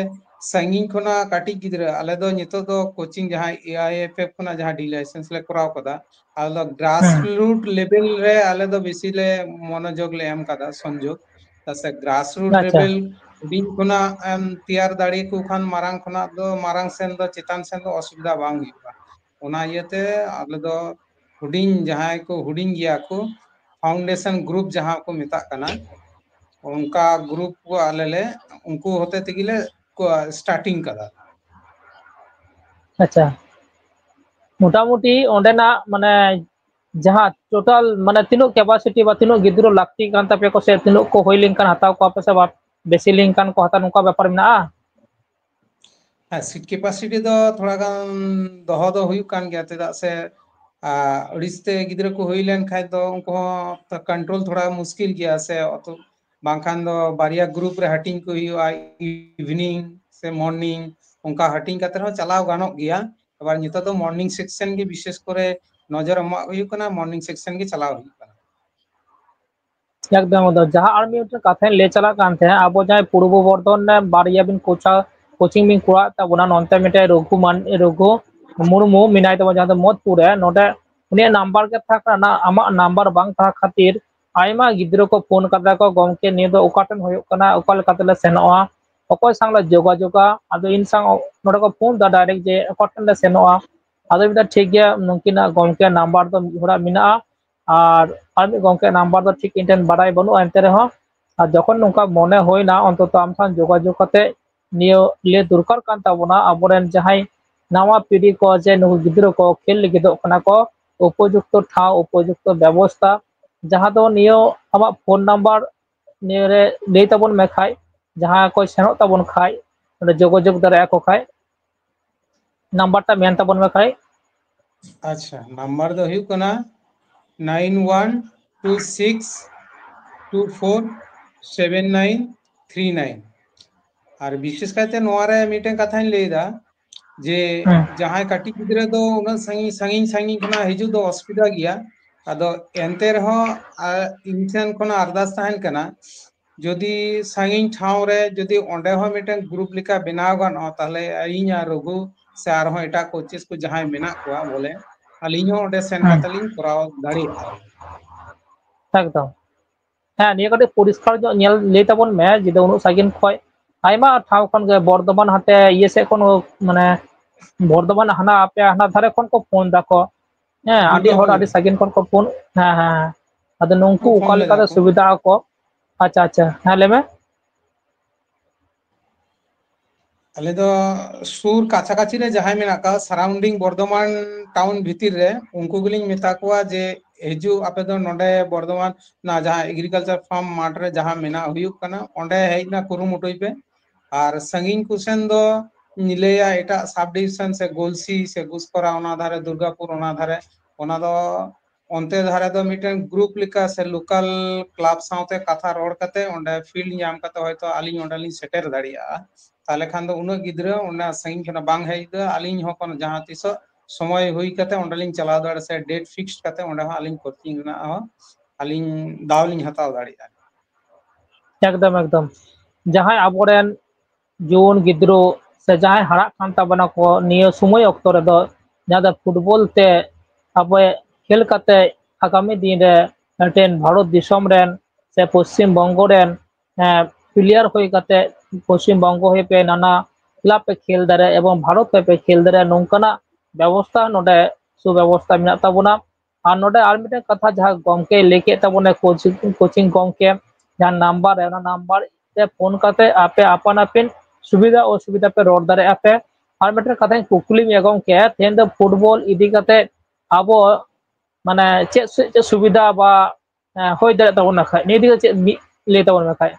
ᱥᱟᱺᱜᱤᱧ ᱠᱷᱚᱱᱟᱜ ᱠᱟᱹᱴᱤᱡ ᱜᱤᱫᱽᱨᱟᱹ, ᱟᱞᱮ ᱫᱚ ᱱᱤᱛᱚᱜ ᱫᱚ ᱠᱳᱪᱤᱝ ᱡᱟᱦᱟᱸ ᱮ ᱟᱭ ᱮᱯᱷ ᱮᱯᱷ ᱠᱷᱚᱱᱟᱜ ᱡᱟᱦᱟᱸ ᱰᱤ ᱞᱟᱭᱥᱮᱱᱥ ᱞᱮ ᱠᱚᱨᱟᱣ ᱠᱟᱫᱟ, ᱟᱞᱮ ᱫᱚ ᱜᱨᱟᱥ ᱦᱩᱸ᱾ ᱨᱩᱴ ᱞᱮᱵᱮᱞ ᱨᱮ ᱟᱞᱮ ᱫᱚ ᱵᱮᱥᱤ ᱞᱮ ᱢᱚᱱᱳᱡᱳᱜᱽ ᱞᱮ ᱮᱢ ᱠᱟᱫᱟ, ᱥᱚᱝᱡᱳᱜᱽ᱾ ᱪᱮᱫᱟᱜ ᱥᱮ ᱜᱨᱟᱥ ᱨᱩᱴ ᱟᱪᱪᱷᱟ᱾ ᱞᱮᱵᱮᱞ ᱦᱩᱰᱤᱧ ᱠᱷᱚᱱᱟᱜ ᱮᱢ ᱛᱮᱭᱟᱨ ᱫᱟᱲᱮᱭᱟᱠᱚ ᱠᱷᱟᱱ ᱢᱟᱨᱟᱝ ᱠᱷᱚᱱᱟᱜ ᱫᱚ, ᱢᱟᱨᱟᱝ ᱥᱮᱱ ᱫᱚ, ᱪᱮᱛᱟᱱ ᱥᱮᱱ ᱫᱚ ᱚᱥᱩᱵᱤᱫᱷᱟ ᱵᱟᱝ ᱦᱩᱭᱩᱜᱼᱟ᱾ ᱚᱱᱟ ᱤᱭᱟᱹᱛᱮ ᱟᱞᱮ ᱫᱚ ᱦᱩᱰᱤᱧ ᱡᱟᱦᱟᱸᱭ ᱠᱚ ᱦᱩᱰᱤᱧ ᱜᱮᱭᱟ ᱠᱚ, ᱯᱷᱟᱣᱩᱱᱰᱮᱥᱚᱱ ᱜᱨᱩᱯ ᱡᱟᱦᱟᱸ ᱠᱚ ᱢᱮᱛᱟᱜ ᱠᱟᱱᱟ, ᱚᱱᱠᱟ ᱜᱨᱩᱯ ᱠᱚ ᱟᱞᱮ ᱞᱮ, ᱩᱱᱠᱩ ᱦᱚᱛᱮ ᱛᱮᱜᱮ ᱞᱮ ᱠᱚ ᱥᱴᱟᱨᱴᱤᱝ ᱠᱟᱫᱟ᱾ ᱟᱪᱪᱷᱟ, ᱢᱚᱴᱟᱢᱩᱴᱤ ᱚᱸᱰᱮᱱᱟᱜ ᱢᱟᱱᱮ ᱡᱟᱦᱟᱸ ᱴᱳᱴᱟᱞ ᱢᱟᱱᱮ ᱛᱤᱱᱟᱹᱜ ᱠᱮᱯᱟᱥᱤᱴᱤ ᱵᱟ ᱛᱤᱱᱟᱹᱜ ᱜᱤᱫᱽᱨᱟᱹ ᱞᱟᱹᱠᱛᱤ ᱠᱟᱱ ᱛᱟᱯᱮᱭᱟ ᱠᱚ, ᱥᱮ ᱛᱤᱱᱟᱹᱜ ᱠᱚ ᱦᱩᱭ ᱞᱮᱱᱠᱷᱟᱱ ᱦᱟᱛᱟᱣ ᱠᱚᱣᱟ ᱯᱮ ᱥᱮ ᱵᱟ ᱵᱮᱥᱤ ᱞᱮᱱᱠᱷᱟᱱ ᱠᱚ ᱦᱟᱛᱟᱣ, ᱱᱚᱝᱠᱟ ᱵᱮᱯᱟᱨ ᱢᱮᱱᱟᱜᱼᱟ? ᱦᱮᱸ, ᱥᱤᱴ ᱠᱮᱯᱟᱥᱤᱴᱤ ᱫᱚ ᱛᱷᱚᱲᱟ ᱜᱟᱱ ᱫᱚᱦᱚ ᱫᱚ ᱦᱩᱭᱩᱜ ᱠᱟᱱ ᱜᱮᱭᱟ, ᱪᱮᱫᱟᱜ ᱥᱮ ᱟᱨ ᱟᱹᱲᱤᱥ ᱛᱮ ᱜᱤᱫᱽᱨᱟᱹ ᱠᱚ ᱦᱩᱭ ᱞᱮᱱ ᱠᱷᱟᱡ ᱫᱚ ᱩᱱᱠᱩ ᱦᱚᱸ ᱠᱚᱱᱴᱨᱳᱞ ᱛᱷᱚᱲᱟ ᱢᱩᱥᱠᱤᱞ ᱜᱮᱭᱟ, ᱥᱮ ᱚᱛᱚ ᱵᱟᱝᱠᱷᱟᱱ ᱫᱚ ᱵᱟᱨᱭᱟ ᱜᱨᱩᱯ ᱨᱮ ᱦᱟᱹᱴᱤᱧ ᱠᱚ ᱦᱩᱭᱩᱜᱼᱟ, ᱤᱵᱷᱤᱱᱤᱝ ᱥᱮ ᱢᱚᱨᱱᱤᱝ, ᱚᱱᱠᱟ ᱦᱟᱹᱴᱤᱧ ᱠᱟᱛᱮ ᱦᱚᱸ ᱪᱟᱞᱟᱣ ᱜᱟᱱᱚᱜ ᱜᱮᱭᱟ᱾ ᱟᱵᱟᱨ ᱱᱤᱛᱚᱜ ᱫᱚ ᱢᱚᱨᱱᱤᱝ ᱥᱮᱠᱥᱚᱱ ᱜᱮ ᱵᱤᱥᱮᱥ ᱠᱚᱨᱮ ᱱᱚᱡᱚᱨ ᱮᱢᱟᱜ ᱦᱩᱭᱩᱜ ᱠᱟᱱᱟ, ᱢᱚᱨᱱᱤᱝ ᱥᱮᱠᱥᱚᱱ ᱜᱮ ᱪᱟᱞᱟᱣ ᱦᱩᱭᱩᱜ ᱠᱟᱱᱟ᱾ ᱮᱠᱫᱚᱢ ᱮᱠᱫᱚᱢ᱾ ᱡᱟᱦᱟᱸ ᱟᱨ ᱢᱤᱫᱴᱮᱱ ᱠᱟᱛᱷᱟᱧ ᱞᱟᱹᱭ ᱪᱟᱞᱟᱜ ᱠᱟᱱ ᱛᱟᱦᱮᱸᱫ, ᱟᱵᱚ ᱡᱟᱦᱟᱸᱭ ᱯᱩᱨᱵᱚ ᱵᱚᱨᱫᱷᱚᱢᱟᱱ ᱨᱮ ᱵᱟᱨᱭᱟ ᱵᱤᱱ ᱠᱳᱪᱟ ᱠᱳᱪᱤᱝ ᱵᱤᱱ ᱠᱚᱨᱟᱣᱮᱫ ᱛᱟᱵᱚᱱᱟ, ᱱᱚᱱᱛᱮ ᱢᱤᱫᱴᱮᱱ ᱨᱚᱜᱷᱩ ᱢᱟᱱ ᱨᱚᱜᱷᱩ ᱢᱩᱨᱢᱩ ᱢᱮᱱᱟᱭ ᱛᱟᱵᱚᱱᱟ, ᱡᱟᱦᱟᱸ ᱫᱚ ᱢᱳᱫᱽᱯᱩᱨ ᱨᱮ, ᱱᱚᱰᱮ ᱩᱱᱤᱭᱟᱜ ᱱᱟᱢᱵᱟᱨ ᱜᱮ ᱛᱟᱦᱮᱸ ᱠᱟᱱᱟ, ᱟᱢᱟᱜ ᱱᱟᱢᱵᱟᱨ ᱵᱟᱝ ᱛᱟᱦᱮᱸ ᱠᱷᱟᱹᱛᱤᱨ ᱟᱭᱢᱟ ᱜᱤᱫᱽᱨᱟᱹ ᱠᱚ ᱯᱷᱳᱱ ᱠᱟᱫᱟ ᱠᱚ, "ᱜᱚᱢᱠᱮ, ᱱᱤᱭᱟᱹ ᱫᱚ ᱚᱠᱟ ᱴᱷᱮᱱ ᱦᱩᱭᱩᱜ ᱠᱟᱱᱟ, ᱚᱠᱟ ᱞᱮᱠᱟ ᱛᱮᱞᱮ ᱥᱮᱱᱚᱜᱼᱟ, ᱚᱠᱚᱭ ᱥᱟᱶ ᱞᱮ ᱡᱳᱜᱟᱡᱳᱜᱟ?" ᱟᱫᱚ ᱤᱧ ᱥᱟᱶ ᱱᱚᱰᱮ ᱠᱚ ᱯᱷᱳᱱ ᱫᱟ ᱰᱟᱭᱨᱮᱠᱴ ᱡᱮ, "ᱚᱠᱟ ᱴᱷᱮᱱ ᱞᱮ ᱥᱮᱱᱚᱜᱼᱟ?" ᱟᱫᱚ ᱢᱮᱱᱫᱟ, "ᱴᱷᱤᱠ ᱜᱮᱭᱟ, ᱱᱩᱠᱤᱱᱟᱜ ᱜᱚᱢᱠᱮ ᱱᱟᱢᱵᱟᱨ ᱫᱚ ᱢᱤᱫ ᱦᱚᱲᱟᱜ ᱢᱮᱱᱟᱜᱼᱟ, ᱟᱨ ᱟᱨ ᱢᱤᱫ ᱜᱚᱢᱠᱮ ᱱᱟᱢᱵᱟᱨ ᱫᱚ ᱴᱷᱤᱠ ᱤᱧ ᱴᱷᱮᱱ ᱵᱟᱰᱟᱭ ᱵᱟᱹᱱᱩᱜᱼᱟ, ᱮᱱᱛᱮ ᱨᱮᱦᱚᱸ ᱟᱨ ᱡᱚᱠᱷᱚᱱ ᱱᱚᱝᱠᱟ ᱢᱚᱱᱮ ᱦᱩᱭᱱᱟ, ᱚᱱᱛᱚᱛᱚ ᱟᱢ ᱥᱟᱶ ᱡᱳᱜᱟᱡᱳᱜᱽ ᱠᱟᱛᱮ ᱱᱤᱭᱟᱹ ᱞᱟᱹᱭ ᱫᱚᱨᱠᱟᱨ ᱠᱟᱱ ᱛᱟᱵᱚᱱᱟ ᱟᱵᱚᱨᱮᱱ ᱡᱟᱦᱟᱸᱭ ᱱᱟᱣᱟ ᱯᱤᱲᱦᱤ ᱠᱚ, ᱡᱮ ᱱᱩᱠᱩ ᱜᱤᱫᱽᱨᱟᱹ ᱠᱚ ᱠᱷᱮᱞ ᱞᱟᱹᱜᱤᱫᱚᱜ ᱠᱟᱱᱟ ᱠᱚ, ᱩᱯᱚᱡᱩᱠᱛᱚ ᱴᱷᱟᱶ, ᱩᱯᱚᱡᱩᱠᱛᱚ ᱵᱮᱵᱚᱥᱛᱷᱟ, ᱡᱟᱦᱟᱸ ᱫᱚ ᱱᱤᱭᱟᱹ ᱟᱢᱟᱜ ᱯᱷᱳᱱ ᱱᱟᱢᱵᱟᱨ ᱱᱤᱭᱟᱹ ᱨᱮ ᱞᱟᱹᱭ ᱛᱟᱵᱚᱱ ᱢᱮ ᱠᱷᱟᱡ, ᱡᱟᱦᱟᱸ ᱠᱚ ᱥᱮᱱᱚᱜ ᱛᱟᱵᱚᱱ ᱠᱷᱟᱡ, ᱚᱸᱰᱮ ᱡᱳᱜᱟᱡᱳᱜᱽ ᱫᱟᱲᱮᱭᱟᱜᱼᱟ ᱠᱚ ᱠᱷᱟᱡ, ᱱᱟᱢᱵᱟᱨ ᱴᱟ ᱢᱮᱱ ᱛᱟᱵᱚᱱ ᱢᱮ ᱠᱷᱟᱡ᱾ ᱟᱪᱪᱷᱟ, ᱱᱟᱢᱵᱟᱨ ᱫᱚ ᱦᱩᱭᱩᱜ ᱠᱟᱱᱟ nine one two six two four seven nine three nine᱾ ᱟᱨ ᱵᱤᱥᱮᱥ ᱠᱟᱭᱛᱮ ᱱᱚᱣᱟ ᱨᱮ ᱢᱤᱫᱴᱮᱱ ᱠᱟᱛᱷᱟᱧ ᱞᱟᱹᱭᱫᱟ, ᱡᱮ ᱦᱮᱸ᱾ ᱡᱟᱦᱟᱸᱭ ᱠᱟᱹᱴᱤᱡ ᱜᱤᱫᱽᱨᱟᱹ ᱫᱚ ᱩᱱᱟᱹᱜ ᱥᱟᱺᱜᱤᱧ ᱥᱟᱺᱜᱤᱧ ᱥᱟᱺᱜᱤᱧ ᱠᱷᱚᱱᱟᱜ ᱦᱤᱡᱩᱜ ᱫᱚ ᱚᱥᱩᱵᱤᱫᱷᱟ ᱜᱮᱭᱟ᱾ ᱟᱫᱚ ᱮᱱᱛᱮ ᱨᱮᱦᱚᱸ, ᱟᱨ ᱤᱧ ᱴᱷᱮᱱ ᱠᱷᱚᱱᱟᱜ ᱟᱨᱫᱟᱥ ᱛᱟᱦᱮᱱ ᱠᱟᱱᱟ, ᱡᱩᱫᱤ ᱥᱟᱺᱜᱤᱧ ᱴᱷᱟᱶ ᱨᱮ ᱡᱩᱫᱤ ᱚᱸᱰᱮ ᱦᱚᱸ ᱢᱤᱫᱴᱮᱱ ᱜᱨᱩᱯ ᱞᱮᱠᱟ ᱵᱮᱱᱟᱣ ᱜᱟᱱᱚᱜᱼᱟ, ᱛᱟᱦᱞᱮ ᱤᱧ ᱟᱨ ᱨᱚᱜᱷᱩ ᱥᱮ ᱟᱨᱦᱚᱸ ᱮᱴᱟᱜ ᱠᱳᱪᱮᱥ ᱠᱚ ᱡᱟᱦᱟᱸᱭ ᱢᱮᱱᱟᱜ ᱠᱚᱣᱟ, ᱵᱚᱞᱮ ᱟᱹᱞᱤᱧ ᱦᱚᱸ ᱚᱸᱰᱮ ᱥᱮᱱ ᱦᱮᱸ᱾ ᱠᱟᱛᱮ ᱞᱤᱧ ᱠᱚᱨᱟᱣ ᱫᱟᱲᱮᱭᱟᱜᱼᱟ᱾ ᱮᱠᱫᱚᱢ᱾ ᱦᱮᱸ, ᱱᱤᱭᱟᱹ ᱠᱟᱹᱴᱤᱡ ᱯᱚᱨᱤᱥᱠᱟᱨ ᱧᱚᱜ ᱧᱮᱞ ᱞᱟᱹᱭ ᱛᱟᱵᱚᱱ ᱢᱮ, ᱡᱩᱫᱤ ᱩᱱᱟᱹᱜ ᱥᱟᱺᱜᱤᱧ ᱠᱷᱚᱡ ᱟᱭᱢᱟ ᱴᱷᱟᱶ ᱠᱷᱚᱱ ᱜᱮ ᱵᱚᱨᱫᱷᱚᱢᱟᱱ ᱦᱟᱱᱛᱮ ᱤᱭᱟᱹ ᱥᱮᱫ ᱠᱷᱚᱱ, ᱢᱟᱱᱮ ᱵᱚᱨᱫᱷᱚᱢᱟᱱ ᱦᱟᱱᱟ ᱟᱯᱮ ᱦᱟᱱᱟ ᱫᱷᱟᱨᱮ ᱠᱷᱚᱱ ᱠᱚ ᱯᱷᱳᱱ ᱫᱟᱠᱚ᱾ ᱦᱮᱸ, ᱟᱹᱰᱤ ᱦᱳᱭ, ᱦᱚᱲ ᱦᱳᱭ᱾ ᱟᱹᱰᱤ ᱥᱟᱺᱜᱤᱧ ᱠᱷᱚᱱ ᱠᱚ ᱯᱷᱳᱱ᱾ ᱦᱮᱸ, ᱦᱮᱸ, ᱦᱮᱸ᱾ ᱟᱫᱚ ᱱᱩᱠᱩ ᱦᱚᱸ, ᱚᱠᱟ ᱯᱷᱳᱱ ᱞᱮᱠᱟ ᱞᱮᱫᱟ ᱛᱮ ᱠᱚ᱾ ᱥᱩᱵᱤᱫᱷᱟ ᱟᱠᱚ? ᱟᱪᱪᱷᱟ, ᱟᱪᱪᱷᱟ, ᱦᱮᱸ, ᱞᱟᱹᱭ ᱢᱮ᱾ ᱟᱞᱮ ᱫᱚ ᱥᱩᱨ ᱠᱟᱪᱷᱟ ᱠᱟᱪᱷᱤ ᱨᱮ ᱡᱟᱦᱟᱸᱭ ᱢᱮᱱᱟᱜ ᱠᱚᱣᱟ, surrounding ᱵᱚᱨᱫᱷᱚᱢᱟᱱ ᱴᱟᱣᱩᱱ ᱵᱷᱤᱛᱤᱨ ᱨᱮ, ᱩᱱᱠᱩ ᱜᱮᱞᱤᱧ ᱢᱮᱛᱟ ᱠᱚᱣᱟ ᱡᱮ, "ᱦᱤᱡᱩᱜ ᱟᱯᱮ ᱫᱚ ᱱᱚᱰᱮ ᱵᱚᱨᱫᱷᱚᱢᱟᱱ ᱱᱟ ᱡᱟᱦᱟᱸ ᱮᱜᱽᱨᱤᱠᱟᱞᱪᱟᱨ ᱯᱷᱟᱨᱢ ᱢᱟᱴᱷ ᱨᱮ ᱡᱟᱦᱟᱸ ᱢᱮᱱᱟᱜ ᱦᱩᱭᱩᱜ ᱠᱟᱱᱟ, ᱚᱸᱰᱮ ᱦᱮᱡ ᱱᱟ ᱠᱩᱨᱩᱢᱩᱴᱩᱭ ᱯᱮ᱾" ᱟᱨ ᱥᱟᱺᱜᱤᱧ ᱠᱚ ᱥᱮᱱ ᱫᱚ ᱞᱟᱹᱭᱟ ᱮᱴᱟᱜ ᱥᱟᱵ ᱰᱤᱵᱷᱤᱥᱚᱱ ᱥᱮ ᱜᱳᱞᱥᱤ ᱥᱮ ᱜᱩᱥᱠᱚᱨᱟ ᱚᱱᱟ ᱫᱷᱟᱨᱮ, ᱫᱩᱨᱜᱟᱯᱩᱨ ᱚᱱᱟ ᱫᱷᱟᱨᱮ, ᱚᱱᱟ ᱫᱚ ᱚᱱᱛᱮ ᱫᱷᱟᱨᱮ ᱫᱚ ᱢᱤᱫᱴᱮᱱ ᱜᱨᱩᱯ ᱞᱮᱠᱟ ᱥᱮ ᱞᱳᱠᱟᱞ ᱠᱞᱟᱵᱽ ᱥᱟᱶᱛᱮ ᱠᱟᱛᱷᱟ ᱨᱚᱲ ᱠᱟᱛᱮ ᱚᱸᱰᱮ ᱯᱷᱤᱞᱰ ᱧᱟᱢ ᱠᱟᱛᱮ ᱦᱚᱭᱛᱳ ᱟᱹᱞᱤᱧ ᱚᱸᱰᱮᱞᱤᱧ ᱥᱮᱴᱮᱨ ᱫᱟᱲᱮᱭᱟᱜᱼᱟ᱾ ᱛᱟᱦᱚᱞᱮ ᱠᱷᱟᱱ ᱫᱚ ᱩᱱᱟᱹᱜ ᱜᱤᱫᱽᱨᱟᱹ ᱚᱱᱟ ᱥᱟᱺᱜᱤᱧ ᱠᱷᱚᱱᱟᱜ ᱵᱟᱝ ᱦᱮᱡ ᱫᱚ, ᱟᱹᱞᱤᱧ ᱦᱚᱸ ᱠᱳᱱᱳ ᱡᱟᱦᱟᱸ ᱛᱤᱥᱚᱜ ᱥᱚᱢᱚᱭ ᱦᱩᱭ ᱠᱟᱛᱮ ᱚᱸᱰᱮᱞᱤᱧ ᱪᱟᱞᱟᱣ ᱫᱟᱲᱮᱭᱟᱜᱼᱟ ᱥᱮ ᱰᱮᱴ ᱯᱷᱤᱠᱥᱰ ᱠᱟᱛᱮ ᱚᱸᱰᱮ ᱦᱚᱸ ᱟᱹᱞᱤᱧ ᱠᱳᱪᱤᱝ ᱨᱮᱱᱟᱜ ᱦᱚᱸ ᱟᱹᱞᱤᱧ ᱫᱟᱣ ᱞᱤᱧ ᱦᱟᱛᱟᱣ ᱫᱟᱲᱮᱭᱟᱜᱼᱟ᱾ ᱮᱠᱫᱚᱢ ᱮᱠᱫᱚᱢ᱾ ᱡᱟᱦᱟᱸᱭ ᱟᱵᱚᱨᱮᱱ ᱡᱩᱣᱟᱹᱱ ᱜᱤᱫᱽᱨᱟᱹ ᱥᱮ ᱡᱟᱦᱟᱸᱭ ᱦᱟᱨᱟᱜ ᱠᱟᱱ ᱛᱟᱵᱚᱱᱟ ᱠᱚ ᱱᱤᱭᱟᱹ ᱥᱚᱢᱚᱭ ᱚᱠᱛᱚ ᱨᱮᱫᱚ, ᱡᱟᱦᱟᱸ ᱫᱚ ᱯᱷᱩᱴᱵᱚᱞ ᱛᱮ ᱟᱵᱚ ᱠᱷᱮᱞ ᱠᱟᱛᱮ ᱟᱜᱟᱢᱤ ᱫᱤᱱ ᱨᱮ ᱢᱤᱫᱴᱮᱱ ᱵᱷᱟᱨᱚᱛ ᱫᱤᱥᱚᱢ ᱨᱮᱱ ᱥᱮ ᱯᱚᱥᱪᱤᱢ ᱵᱚᱝᱜᱚ ᱨᱮᱱ ᱯᱞᱮᱭᱟᱨ ᱦᱩᱭ ᱠᱟᱛᱮ ᱯᱚᱥᱪᱤᱢ ᱵᱚᱝᱜᱚ ᱦᱚᱭ ᱯᱮ ᱱᱟᱱᱟ ᱠᱞᱟᱵᱽ ᱯᱮ ᱠᱷᱮᱞ ᱫᱟᱲᱮᱭᱟᱜᱼᱟ ᱮᱵᱚᱝ ᱵᱷᱟᱨᱚᱛ ᱦᱚᱭ ᱯᱮ ᱠᱷᱮᱞ ᱫᱟᱲᱮᱭᱟᱜᱼᱟ, ᱱᱚᱝᱠᱟᱱᱟᱜ ᱵᱮᱵᱚᱥᱛᱷᱟ ᱱᱚᱰᱮ ᱥᱩᱵᱮᱵᱚᱥᱛᱷᱟ ᱢᱮᱱᱟᱜ ᱛᱟᱵᱚᱱᱟ᱾ ᱟᱨ ᱱᱚᱰᱮ ᱟᱨ ᱢᱤᱫᱴᱮᱱ ᱠᱟᱛᱷᱟ, ᱡᱟᱦᱟᱸ ᱜᱚᱢᱠᱮ ᱞᱟᱹᱭ ᱠᱮᱫ ᱛᱟᱵᱚᱱᱟ, ᱠᱳᱪᱤᱝ, ᱠᱳᱪᱤᱝ ᱜᱚᱢᱠᱮ ᱡᱟᱦᱟᱸ ᱱᱟᱢᱵᱟᱨ ᱨᱮ, ᱚᱱᱟ ᱱᱟᱢᱵᱟᱨ ᱛᱮ ᱯᱷᱳᱱ ᱠᱟᱛᱮ ᱟᱯᱮ ᱟᱯᱟᱱ ᱟᱹᱯᱤᱱ ᱥᱩᱵᱤᱫᱷᱟ ᱚᱥᱩᱵᱤᱫᱷᱟ ᱯᱮ ᱨᱚᱲ ᱫᱟᱲᱮᱭᱟᱜᱼᱟ ᱯᱮ᱾ ᱟᱨ ᱢᱤᱫᱴᱮᱱ ᱠᱟᱛᱷᱟᱧ ᱠᱩᱠᱞᱤ ᱢᱮᱭᱟ ᱜᱚᱢᱠᱮ, ᱛᱮᱦᱮᱧ ᱫᱚ ᱯᱷᱩᱴᱵᱚᱞ ᱤᱫᱤ ᱠᱟᱛᱮ ᱟᱵᱚ ᱢᱟᱱᱮ ᱪᱮᱫ ᱥᱮ-, ᱪᱮᱫ ᱥᱩᱵᱤᱫᱷᱟ ᱵᱟ, ᱮ, ᱦᱩᱭ ᱫᱟᱲᱮᱭᱟᱜ ᱛᱟᱵᱚᱱᱟ ᱠᱷᱟᱡ, ᱱᱤᱭᱟᱹ ᱤᱫᱤ ᱠᱟᱛᱮ ᱪᱮᱫ ᱢᱤᱫ ᱞᱟᱹᱭ ᱛᱟᱵᱚᱱ ᱢᱮ ᱠᱷᱟᱡ?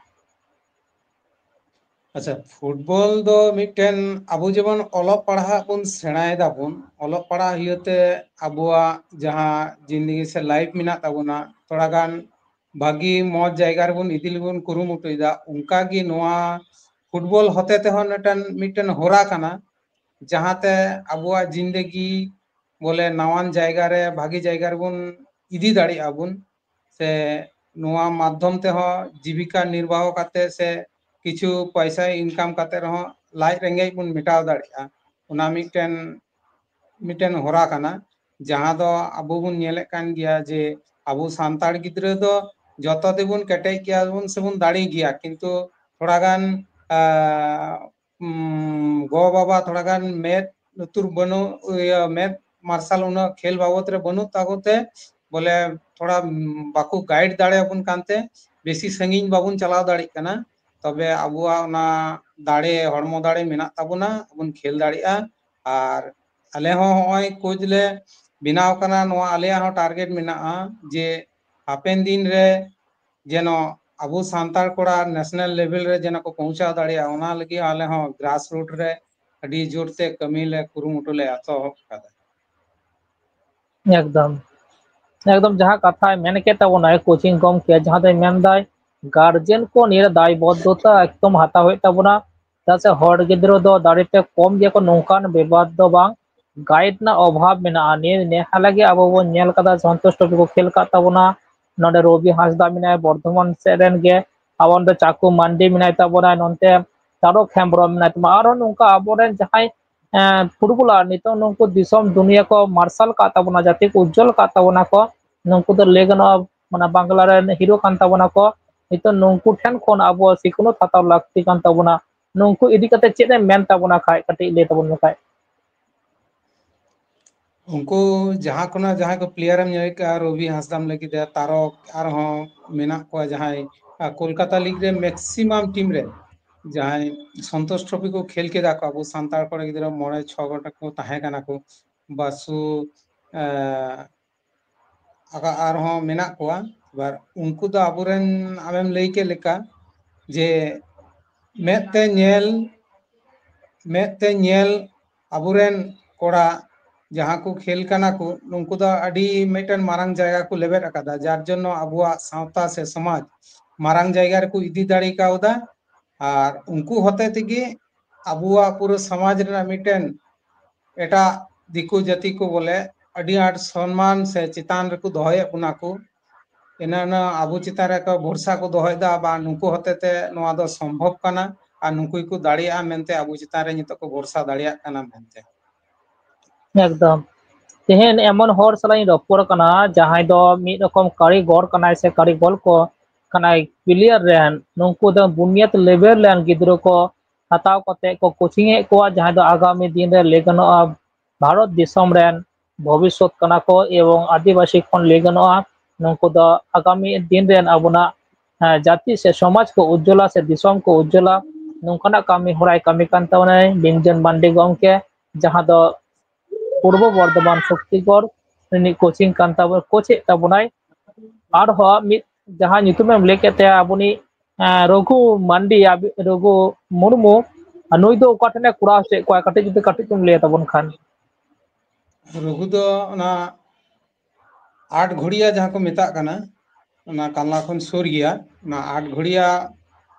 ᱟᱪᱪᱷᱟ, ᱯᱷᱩᱴᱵᱚᱞ ᱫᱚ ᱢᱤᱫᱴᱮᱱ ᱟᱵᱚ ᱡᱮᱢᱚᱱ ᱚᱞᱚᱜ ᱯᱟᱲᱦᱟᱜ ᱵᱚᱱ ᱥᱮᱬᱟᱭ ᱫᱟᱵᱚᱱ, ᱚᱞᱚᱜ ᱯᱟᱲᱦᱟᱜ ᱤᱭᱟᱹᱛᱮ ᱟᱵᱚᱣᱟᱜ ᱡᱟᱦᱟᱸ ᱡᱤᱱᱫᱮᱜᱤ ᱥᱮ ᱞᱟᱭᱤᱯᱷ ᱢᱮᱱᱟᱜ ᱛᱟᱵᱚᱱᱟ, ᱛᱷᱚᱲᱟ ᱜᱟᱱ ᱵᱷᱟᱹᱜᱤ ᱢᱚᱡᱽ ᱡᱟᱭᱜᱟ ᱨᱮᱵᱚᱱ ᱤᱫᱤ ᱞᱟᱹᱜᱤᱫ ᱵᱚᱱ ᱠᱩᱨᱩᱢᱩᱴᱩᱭᱮᱫᱟ᱾ ᱚᱱᱠᱟᱜᱮ ᱱᱚᱣᱟ ᱯᱷᱩᱴᱵᱚᱞ ᱦᱚᱛᱮ ᱛᱮᱦᱚᱸ ᱢᱤᱫᱴᱮᱱ, ᱢᱤᱫᱴᱮᱱ ᱦᱚᱨᱟ ᱠᱟᱱᱟ, ᱡᱟᱦᱟᱸᱛᱮ ᱟᱵᱚᱣᱟᱜ ᱡᱤᱱᱫᱮᱜᱤ ᱵᱚᱞᱮ ᱱᱟᱣᱟᱱ ᱡᱟᱭᱜᱟ ᱨᱮ, ᱵᱷᱟᱹᱜᱤ ᱡᱟᱭᱜᱟ ᱨᱮᱵᱚᱱ ᱤᱫᱤ ᱫᱟᱲᱮᱭᱟᱜᱼᱟ ᱵᱚᱱ, ᱥᱮ ᱱᱚᱣᱟ ᱢᱟᱫᱽᱫᱷᱚᱢ ᱛᱮᱦᱚᱸ ᱡᱤᱵᱤᱠᱟ ᱱᱤᱨᱵᱟᱦᱚ ᱠᱟᱛᱮ ᱥᱮ ᱠᱤᱪᱷᱩ ᱯᱚᱭᱥᱟ ᱤᱱᱠᱟᱢ ᱠᱟᱛᱮ ᱨᱮᱦᱚᱸ ᱞᱟᱡ ᱨᱮᱸᱜᱮᱡ ᱵᱚᱱ ᱢᱮᱴᱟᱣ ᱫᱟᱲᱮᱭᱟᱜᱼᱟ᱾ ᱚᱱᱟ ᱢᱤᱫᱴᱮᱱ, ᱢᱤᱫᱴᱮᱱ ᱦᱚᱨᱟ ᱠᱟᱱᱟ, ᱡᱟᱦᱟᱸ ᱫᱚ ᱟᱵᱚ ᱵᱚᱱ ᱧᱮᱞᱮᱫ ᱠᱟᱱ ᱜᱮᱭᱟ ᱡᱮ ᱟᱵᱚ ᱥᱟᱱᱛᱟᱲ ᱜᱤᱫᱽᱨᱟᱹ ᱫᱚ ᱡᱚᱛᱚ ᱛᱮᱵᱚᱱ ᱠᱮᱴᱮᱡ ᱜᱮᱭᱟ ᱵᱚᱱ ᱥᱮᱵᱚᱱ ᱫᱟᱲᱮ ᱜᱮᱭᱟ, ᱠᱤᱱᱛᱩ ᱛᱷᱚᱲᱟ ᱜᱟᱱ, ᱟᱸ, ᱩᱢ, ᱜᱚ ᱵᱟᱵᱟ ᱛᱷᱚᱲᱟ ᱜᱟᱱ ᱢᱮᱫ ᱞᱩᱛᱩᱨ ᱵᱟᱹᱱᱩᱜ, ᱤᱭᱟᱹ, ᱢᱮᱫ ᱢᱟᱨᱥᱟᱞ ᱩᱱᱟᱹᱜ ᱠᱷᱮᱞ ᱵᱟᱵᱚᱛ ᱨᱮ ᱵᱟᱹᱱᱩᱜ ᱛᱟᱠᱚ ᱛᱮ ᱵᱚᱞᱮ ᱛᱷᱚᱲᱟ, ᱩᱢ, ᱵᱟᱠᱚ ᱜᱟᱭᱤᱰ ᱫᱟᱲᱮᱭᱟᱵᱚᱱ ᱠᱟᱱᱛᱮ ᱵᱮᱥᱤ ᱥᱟᱺᱜᱤᱧ ᱵᱟᱵᱚᱱ ᱪᱟᱞᱟᱣ ᱫᱟᱲᱮᱭᱟᱜ ᱠᱟᱱᱟ᱾ ᱛᱚᱵᱮ ᱟᱵᱚᱣᱟᱜ ᱚᱱᱟ ᱫᱟᱲᱮ, ᱦᱚᱲᱢᱚ ᱫᱟᱲᱮ ᱢᱮᱱᱟᱜ ᱛᱟᱵᱚᱱᱟ, ᱵᱚᱱ ᱠᱷᱮᱞ ᱫᱟᱲᱮᱭᱟᱜᱼᱟ᱾ ᱟᱨ ᱟᱞᱮ ᱦᱚᱸ ᱦᱚᱸᱜᱼᱚᱭ ᱠᱳᱪ ᱞᱮ ᱵᱮᱱᱟᱣ ᱠᱟᱱᱟ, ᱱᱚᱣᱟ ᱟᱞᱮᱭᱟᱜ ᱦᱚᱸ ᱴᱟᱨᱜᱮᱴ ᱢᱮᱱᱟᱜᱼᱟ ᱡᱮ ᱦᱟᱯᱮᱱ ᱫᱤᱱ ᱨᱮ ᱡᱮᱱᱚ ᱟᱵᱚ ᱥᱟᱱᱛᱟᱲ ᱠᱚᱲᱟ ᱱᱮᱥᱱᱟᱞ ᱞᱮᱵᱮᱞ ᱨᱮ ᱡᱮᱱᱚ ᱠᱚ ᱯᱳᱣᱪᱷᱟᱣ ᱫᱟᱲᱮᱭᱟᱜᱼᱟ, ᱚᱱᱟ ᱞᱟᱹᱜᱤᱫ ᱟᱞᱮ ᱦᱚᱸ ᱜᱨᱟᱥ ᱨᱩᱴ ᱨᱮ ᱟᱹᱰᱤ ᱡᱳᱨ ᱛᱮ ᱠᱟᱹᱢᱤ ᱞᱮ ᱠᱩᱨᱩᱢᱩᱴᱩ ᱞᱮ ᱮᱛᱚᱦᱚᱵ ᱟᱠᱟᱫᱟ᱾ ᱮᱠᱫᱚᱢ ᱮᱠᱫᱚᱢ ᱡᱟᱦᱟᱸ ᱠᱟᱛᱷᱟᱭ ᱢᱮᱱ ᱠᱮᱫ ᱛᱟᱵᱚᱱᱟᱭ ᱠᱳᱪᱤᱝ ᱜᱚᱢᱠᱮ, ᱡᱟᱦᱟᱸ ᱫᱚᱭ ᱢᱮᱱᱫᱟᱭ ᱜᱟᱨᱡᱮᱱ ᱠᱚ ᱱᱤᱭᱟᱹ ᱫᱟᱭᱵᱚᱫᱽᱫᱷᱚᱛᱟ ᱮᱠᱫᱚᱢ ᱦᱟᱛᱟᱣ ᱦᱩᱭᱩᱜ ᱛᱟᱵᱚᱱᱟ᱾ ᱪᱮᱫᱟᱜ ᱥᱮ ᱦᱚᱲ ᱜᱤᱫᱽᱨᱟᱹ ᱫᱚ ᱫᱟᱲᱮ ᱛᱮ ᱠᱚᱢ ᱜᱮᱭᱟ ᱠᱚ, ᱱᱚᱝᱠᱟᱱ ᱵᱮᱯᱟᱨ ᱫᱚ ᱵᱟᱝ, ᱜᱟᱭᱤᱰ ᱨᱮᱱᱟᱜ ᱚᱵᱷᱟᱵ ᱢᱮᱱᱟᱜᱼᱟ᱾ ᱱᱤᱭᱟᱹ ᱱᱮᱦᱟ ᱞᱟᱹᱜᱤᱫ ᱟᱵᱚ ᱵᱚᱱ ᱧᱮᱞ ᱠᱟᱫᱟ ᱥᱚᱱᱛᱳᱥ ᱴᱨᱚᱯᱷᱤ ᱠᱚ ᱠᱷᱮᱞ ᱠᱟᱫ ᱛᱟᱵᱚᱱᱟ᱾ ᱱᱚᱰᱮ ᱨᱚᱵᱤ ᱦᱟᱸᱥᱫᱟ ᱢᱮᱱᱟᱭ ᱵᱚᱨᱫᱷᱚᱢᱟᱱ ᱥᱮᱫ ᱨᱮᱱ ᱜᱮ, ᱟᱵᱚ ᱱᱚᱰᱮ ᱪᱟᱠᱩ ᱢᱟᱱᱰᱤ ᱢᱮᱱᱟᱭ ᱛᱟᱵᱚᱱᱟ, ᱱᱚᱱᱛᱮ ᱛᱟᱨᱚᱠ ᱦᱮᱢᱵᱨᱚᱢ ᱢᱮᱱᱟᱭ ᱛᱟᱵᱚᱱᱟ, ᱟᱨᱦᱚᱸ ᱱᱚᱝᱠᱟ ᱟᱵᱚᱨᱮᱱ ᱡᱟᱦᱟᱸᱭ ᱯᱷᱩᱴᱵᱚᱞᱟᱨ ᱱᱤᱛᱚᱜ ᱱᱩᱠᱩ ᱫᱤᱥᱚᱢ ᱫᱩᱱᱤᱭᱟᱹ ᱠᱚ ᱢᱟᱨᱥᱟᱞ ᱠᱟᱜ ᱛᱟᱵᱚᱱᱟ, ᱡᱟᱛᱮ ᱠᱚ ᱩᱡᱽᱡᱚᱞ ᱠᱟᱜ ᱛᱟᱵᱚᱱᱟ ᱠᱚ, ᱱᱩᱠᱩ ᱫᱚ ᱞᱟᱹᱭ ᱜᱟᱱᱚᱜᱼᱟ ᱢᱟᱱᱮ ᱵᱟᱝᱞᱟ ᱨᱮᱱ ᱦᱤᱨᱳ ᱠᱟᱱ ᱛᱟᱵᱚᱱᱟ ᱠᱚ᱾ ᱱᱤᱛᱚᱜ ᱱᱩᱠᱩ ᱴᱷᱮᱱ ᱠᱷᱚᱱ ᱟᱵᱚ ᱥᱤᱠᱷᱱᱟᱹᱛ ᱦᱟᱛᱟᱣ ᱞᱟᱹᱠᱛᱤ ᱠᱟᱱ ᱛᱟᱵᱚᱱᱟ᱾ ᱱᱩᱠᱩ ᱤᱫᱤ ᱠᱟᱛᱮ ᱪᱮᱫ ᱮᱢ ᱢᱮᱱ ᱛᱟᱵᱚᱱᱟ ᱠᱷᱟᱡ, ᱠᱟᱹᱴᱤᱡ ᱞᱟᱹᱭ ᱛᱟᱵᱚᱱ ᱢᱮ ᱠᱷᱟᱡ᱾ ᱩᱱᱠᱩ ᱡᱟᱦᱟᱸ ᱠᱷᱚᱱᱟᱜ ᱡᱟᱦᱟᱸᱭ ᱠᱚ ᱯᱞᱮᱭᱟᱨᱮᱢ ᱧᱮᱞ ᱠᱟᱜᱼᱟ, ᱨᱚᱵᱤ ᱦᱟᱸᱥᱫᱟᱢ ᱞᱟᱹᱜᱤᱫ ᱛᱮ, ᱛᱟᱨᱚᱠ, ᱟᱨᱦᱚᱸ ᱢᱮᱱᱟᱜ ᱠᱚᱣᱟ ᱡᱟᱦᱟᱸᱭ ᱠᱳᱞᱠᱟᱛᱟ ᱞᱤᱜᱽ ᱨᱮ ᱢᱮᱠᱥᱤᱢᱟᱢ ᱴᱤᱢ ᱨᱮ ᱡᱟᱦᱟᱸᱭ ᱥᱚᱱᱛᱳᱥ ᱴᱨᱚᱯᱷᱤ ᱠᱚ ᱠᱷᱮᱞ ᱠᱮᱫᱟ ᱠᱚ, ᱟᱵᱚ ᱥᱟᱱᱛᱟᱲ ᱠᱚᱲᱟ ᱜᱤᱫᱽᱨᱟᱹ ᱢᱚᱬᱮ ᱪᱷᱚ ᱜᱚᱴᱮᱡ ᱠᱚ ᱛᱟᱦᱮᱸ ᱠᱟᱱᱟ ᱠᱚ, ᱵᱟᱥᱩ, ᱟᱨᱦᱚᱸ ᱢᱮᱱᱟᱜ ᱠᱚᱣᱟ᱾ ᱮᱵᱟᱨ ᱩᱱᱠᱩ ᱫᱚ ᱟᱵᱚᱨᱮᱱ, ᱟᱢᱮᱢ ᱞᱟᱹᱭ ᱠᱮᱫ ᱞᱮᱠᱟ ᱡᱮ ᱢᱮᱫ ᱛᱮ ᱧᱮᱞ, ᱢᱮᱫ ᱛᱮ ᱧᱮᱞ ᱟᱵᱚᱨᱮᱱ ᱠᱚᱲᱟ ᱡᱟᱦᱟᱸ ᱠᱚ ᱠᱷᱮᱞ ᱠᱟᱱᱟ ᱠᱚ, ᱱᱩᱠᱩ ᱫᱚ ᱟᱹᱰᱤ ᱢᱤᱫᱴᱮᱱ ᱢᱟᱨᱟᱝ ᱡᱟᱭᱜᱟ ᱠᱚ ᱞᱮᱵᱮᱫ ᱟᱠᱟᱫᱟ, ᱡᱟᱨ ᱡᱚᱱᱱᱚ ᱟᱵᱚᱣᱟᱜ ᱥᱟᱶᱛᱟ ᱥᱮ ᱥᱚᱢᱟᱡᱽ ᱢᱟᱨᱟᱝ ᱡᱟᱭᱜᱟ ᱨᱮᱠᱚ ᱤᱫᱤ ᱫᱟᱲᱮ ᱠᱟᱣᱫᱟ᱾ ᱟᱨ ᱩᱱᱠᱩ ᱦᱚᱛᱮ ᱛᱮᱜᱮ ᱟᱵᱚᱣᱟᱜ ᱯᱩᱨᱟᱹ ᱥᱚᱢᱟᱡᱽ ᱨᱮᱱᱟᱜ ᱢᱤᱫᱴᱮᱱ ᱮᱴᱟᱜ ᱫᱤᱠᱩ ᱡᱟᱹᱛᱤ ᱠᱚ ᱵᱚᱞᱮ ᱟᱹᱰᱤ ᱟᱸᱴ ᱥᱚᱱᱢᱟᱱ ᱥᱮ ᱪᱮᱛᱟᱱ ᱨᱮᱠᱚ ᱫᱚᱦᱚᱭᱮᱫ ᱵᱚᱱᱟ ᱠᱚ᱾ ᱮᱱᱟ ᱚᱱᱟ ᱟᱵᱚ ᱪᱮᱛᱟᱱ ᱨᱮ ᱠᱚ ᱵᱷᱚᱨᱥᱟ ᱠᱚ ᱫᱚᱦᱚᱭᱮᱫᱟ, ᱵᱟ ᱱᱩᱠᱩ ᱦᱚᱛᱮ ᱛᱮ ᱱᱚᱣᱟ ᱫᱚ ᱥᱚᱢᱵᱷᱚᱵ ᱠᱟᱱᱟ ᱟᱨ ᱱᱩᱠᱩ ᱜᱮᱠᱚ ᱫᱟᱲᱮᱭᱟᱜᱼᱟ ᱢᱮᱱᱛᱮ ᱟᱵᱚ ᱪᱮᱛᱟᱱ ᱨᱮ ᱱᱤᱛᱚᱜ ᱠᱚ ᱵᱷᱚᱨᱥᱟ ᱫᱟᱲᱮᱭᱟᱜ ᱠᱟᱱᱟ ᱢᱮᱱᱛᱮ᱾ ᱮᱠᱫᱚᱢ᱾ ᱛᱮᱦᱮᱧ ᱮᱢᱚᱱ ᱦᱚᱲ ᱥᱟᱞᱟᱜ ᱤᱧ ᱨᱚᱯᱚᱲ ᱠᱟᱱᱟ, ᱡᱟᱦᱟᱸᱭ ᱫᱚ ᱢᱤᱫ ᱨᱚᱠᱚᱢ ᱠᱟᱹᱨᱤᱜᱚᱨ ᱠᱟᱱᱟᱭ ᱥᱮ ᱠᱟᱹᱨᱤᱜᱚᱞ ᱠᱚ ᱠᱟᱱᱟᱭ, ᱯᱞᱮᱭᱟᱨ ᱨᱮᱱ, ᱱᱩᱠᱩ ᱫᱚ ᱵᱩᱱᱤᱭᱟᱹᱫ ᱞᱮᱵᱮᱞ ᱨᱮᱱ ᱜᱤᱫᱽᱨᱟᱹ ᱠᱚ ᱦᱟᱛᱟᱣ ᱠᱟᱛᱮ ᱠᱚ ᱠᱳᱪᱤᱝ ᱮᱫ ᱠᱚᱣᱟ, ᱡᱟᱦᱟᱸᱭ ᱫᱚ ᱟᱜᱟᱢᱤ ᱫᱤᱱ ᱨᱮ ᱞᱟᱹᱭ ᱜᱟᱱᱚᱜᱼᱟ ᱵᱷᱟᱨᱚᱛ ᱫᱤᱥᱚᱢ ᱨᱮᱱ ᱵᱷᱚᱵᱤᱥᱥᱚᱛ ᱠᱟᱱᱟ ᱠᱚ, ᱮᱵᱚᱝ ᱟᱹᱫᱤᱵᱟᱹᱥᱤ ᱠᱷᱚᱱ ᱞᱟᱹᱭ ᱜᱟᱱᱚᱜᱼᱟ ᱱᱩᱠᱩ ᱫᱚ ᱟᱜᱟᱢᱤ ᱫᱤᱱ ᱨᱮᱱ ᱟᱵᱚᱱᱟᱜ, ᱮᱸ, ᱡᱟᱹᱛᱤ ᱥᱮ ᱥᱚᱢᱟᱡᱽ ᱠᱚ ᱩᱡᱽᱡᱚᱞᱟ ᱥᱮ ᱫᱤᱥᱚᱢ ᱠᱚ ᱩᱡᱽᱡᱚᱞᱟ, ᱱᱚᱝᱠᱟᱱᱟᱜ ᱠᱟᱹᱢᱤ ᱦᱚᱨᱟᱭ ᱠᱟᱹᱢᱤ ᱠᱟᱱ ᱛᱟᱵᱚᱱᱟᱭ ᱵᱤᱧᱡᱚᱱ ᱢᱟᱱᱰᱤ ᱜᱚᱢᱠᱮ, ᱡᱟᱦᱟᱸ ᱫᱚ ᱯᱩᱨᱵᱚ ᱵᱚᱨᱫᱷᱚᱢᱟᱱ ᱥᱚᱠᱛᱤᱜᱚᱲ ᱨᱤᱱᱤᱡ ᱠᱳᱪᱤᱝ ᱠᱟᱱ ᱛᱟᱵᱚᱱ, ᱠᱳᱪ ᱮᱫ ᱛᱟᱵᱚᱱᱟᱭ᱾ ᱟᱨᱦᱚᱸ ᱢᱤᱫ ᱡᱟᱦᱟᱸ ᱧᱩᱛᱩᱢᱮᱢ ᱞᱟᱹᱭ ᱠᱮᱫ ᱛᱟᱭᱟ, ᱟᱵᱚᱱᱤᱡ, ᱮᱸ, ᱨᱚᱜᱷᱩ ᱢᱟᱱᱰᱤ, ᱟᱵ-, ᱨᱚᱜᱷᱩ ᱢᱩᱨᱢᱩ, ᱟᱨ ᱱᱩᱭ ᱫᱚ ᱚᱠᱟ ᱴᱷᱮᱱᱮ ᱠᱚᱨᱟᱣ ᱦᱚᱪᱚᱭᱮᱫ ᱠᱚᱣᱟ, ᱠᱟᱹᱴᱤᱡ ᱡᱩᱫᱤ ᱠᱟᱹᱴᱤᱡ ᱪᱩᱢ ᱞᱟᱹᱭᱟ ᱛᱟᱵᱚᱱ ᱠᱷᱟᱱ᱾ ᱨᱚᱜᱷᱩ ᱫᱚ ᱚᱱᱟ ᱟᱴ ᱜᱷᱚᱲᱤᱭᱟ ᱡᱟᱦᱟᱸ ᱠᱚ ᱢᱮᱛᱟᱜ ᱠᱟᱱᱟ, ᱚᱱᱟ ᱠᱟᱞᱱᱟ ᱠᱷᱚᱱ ᱥᱩᱨ ᱜᱮᱭᱟ, ᱚᱱᱟ ᱟᱴ ᱜᱷᱚᱲᱤᱭᱟ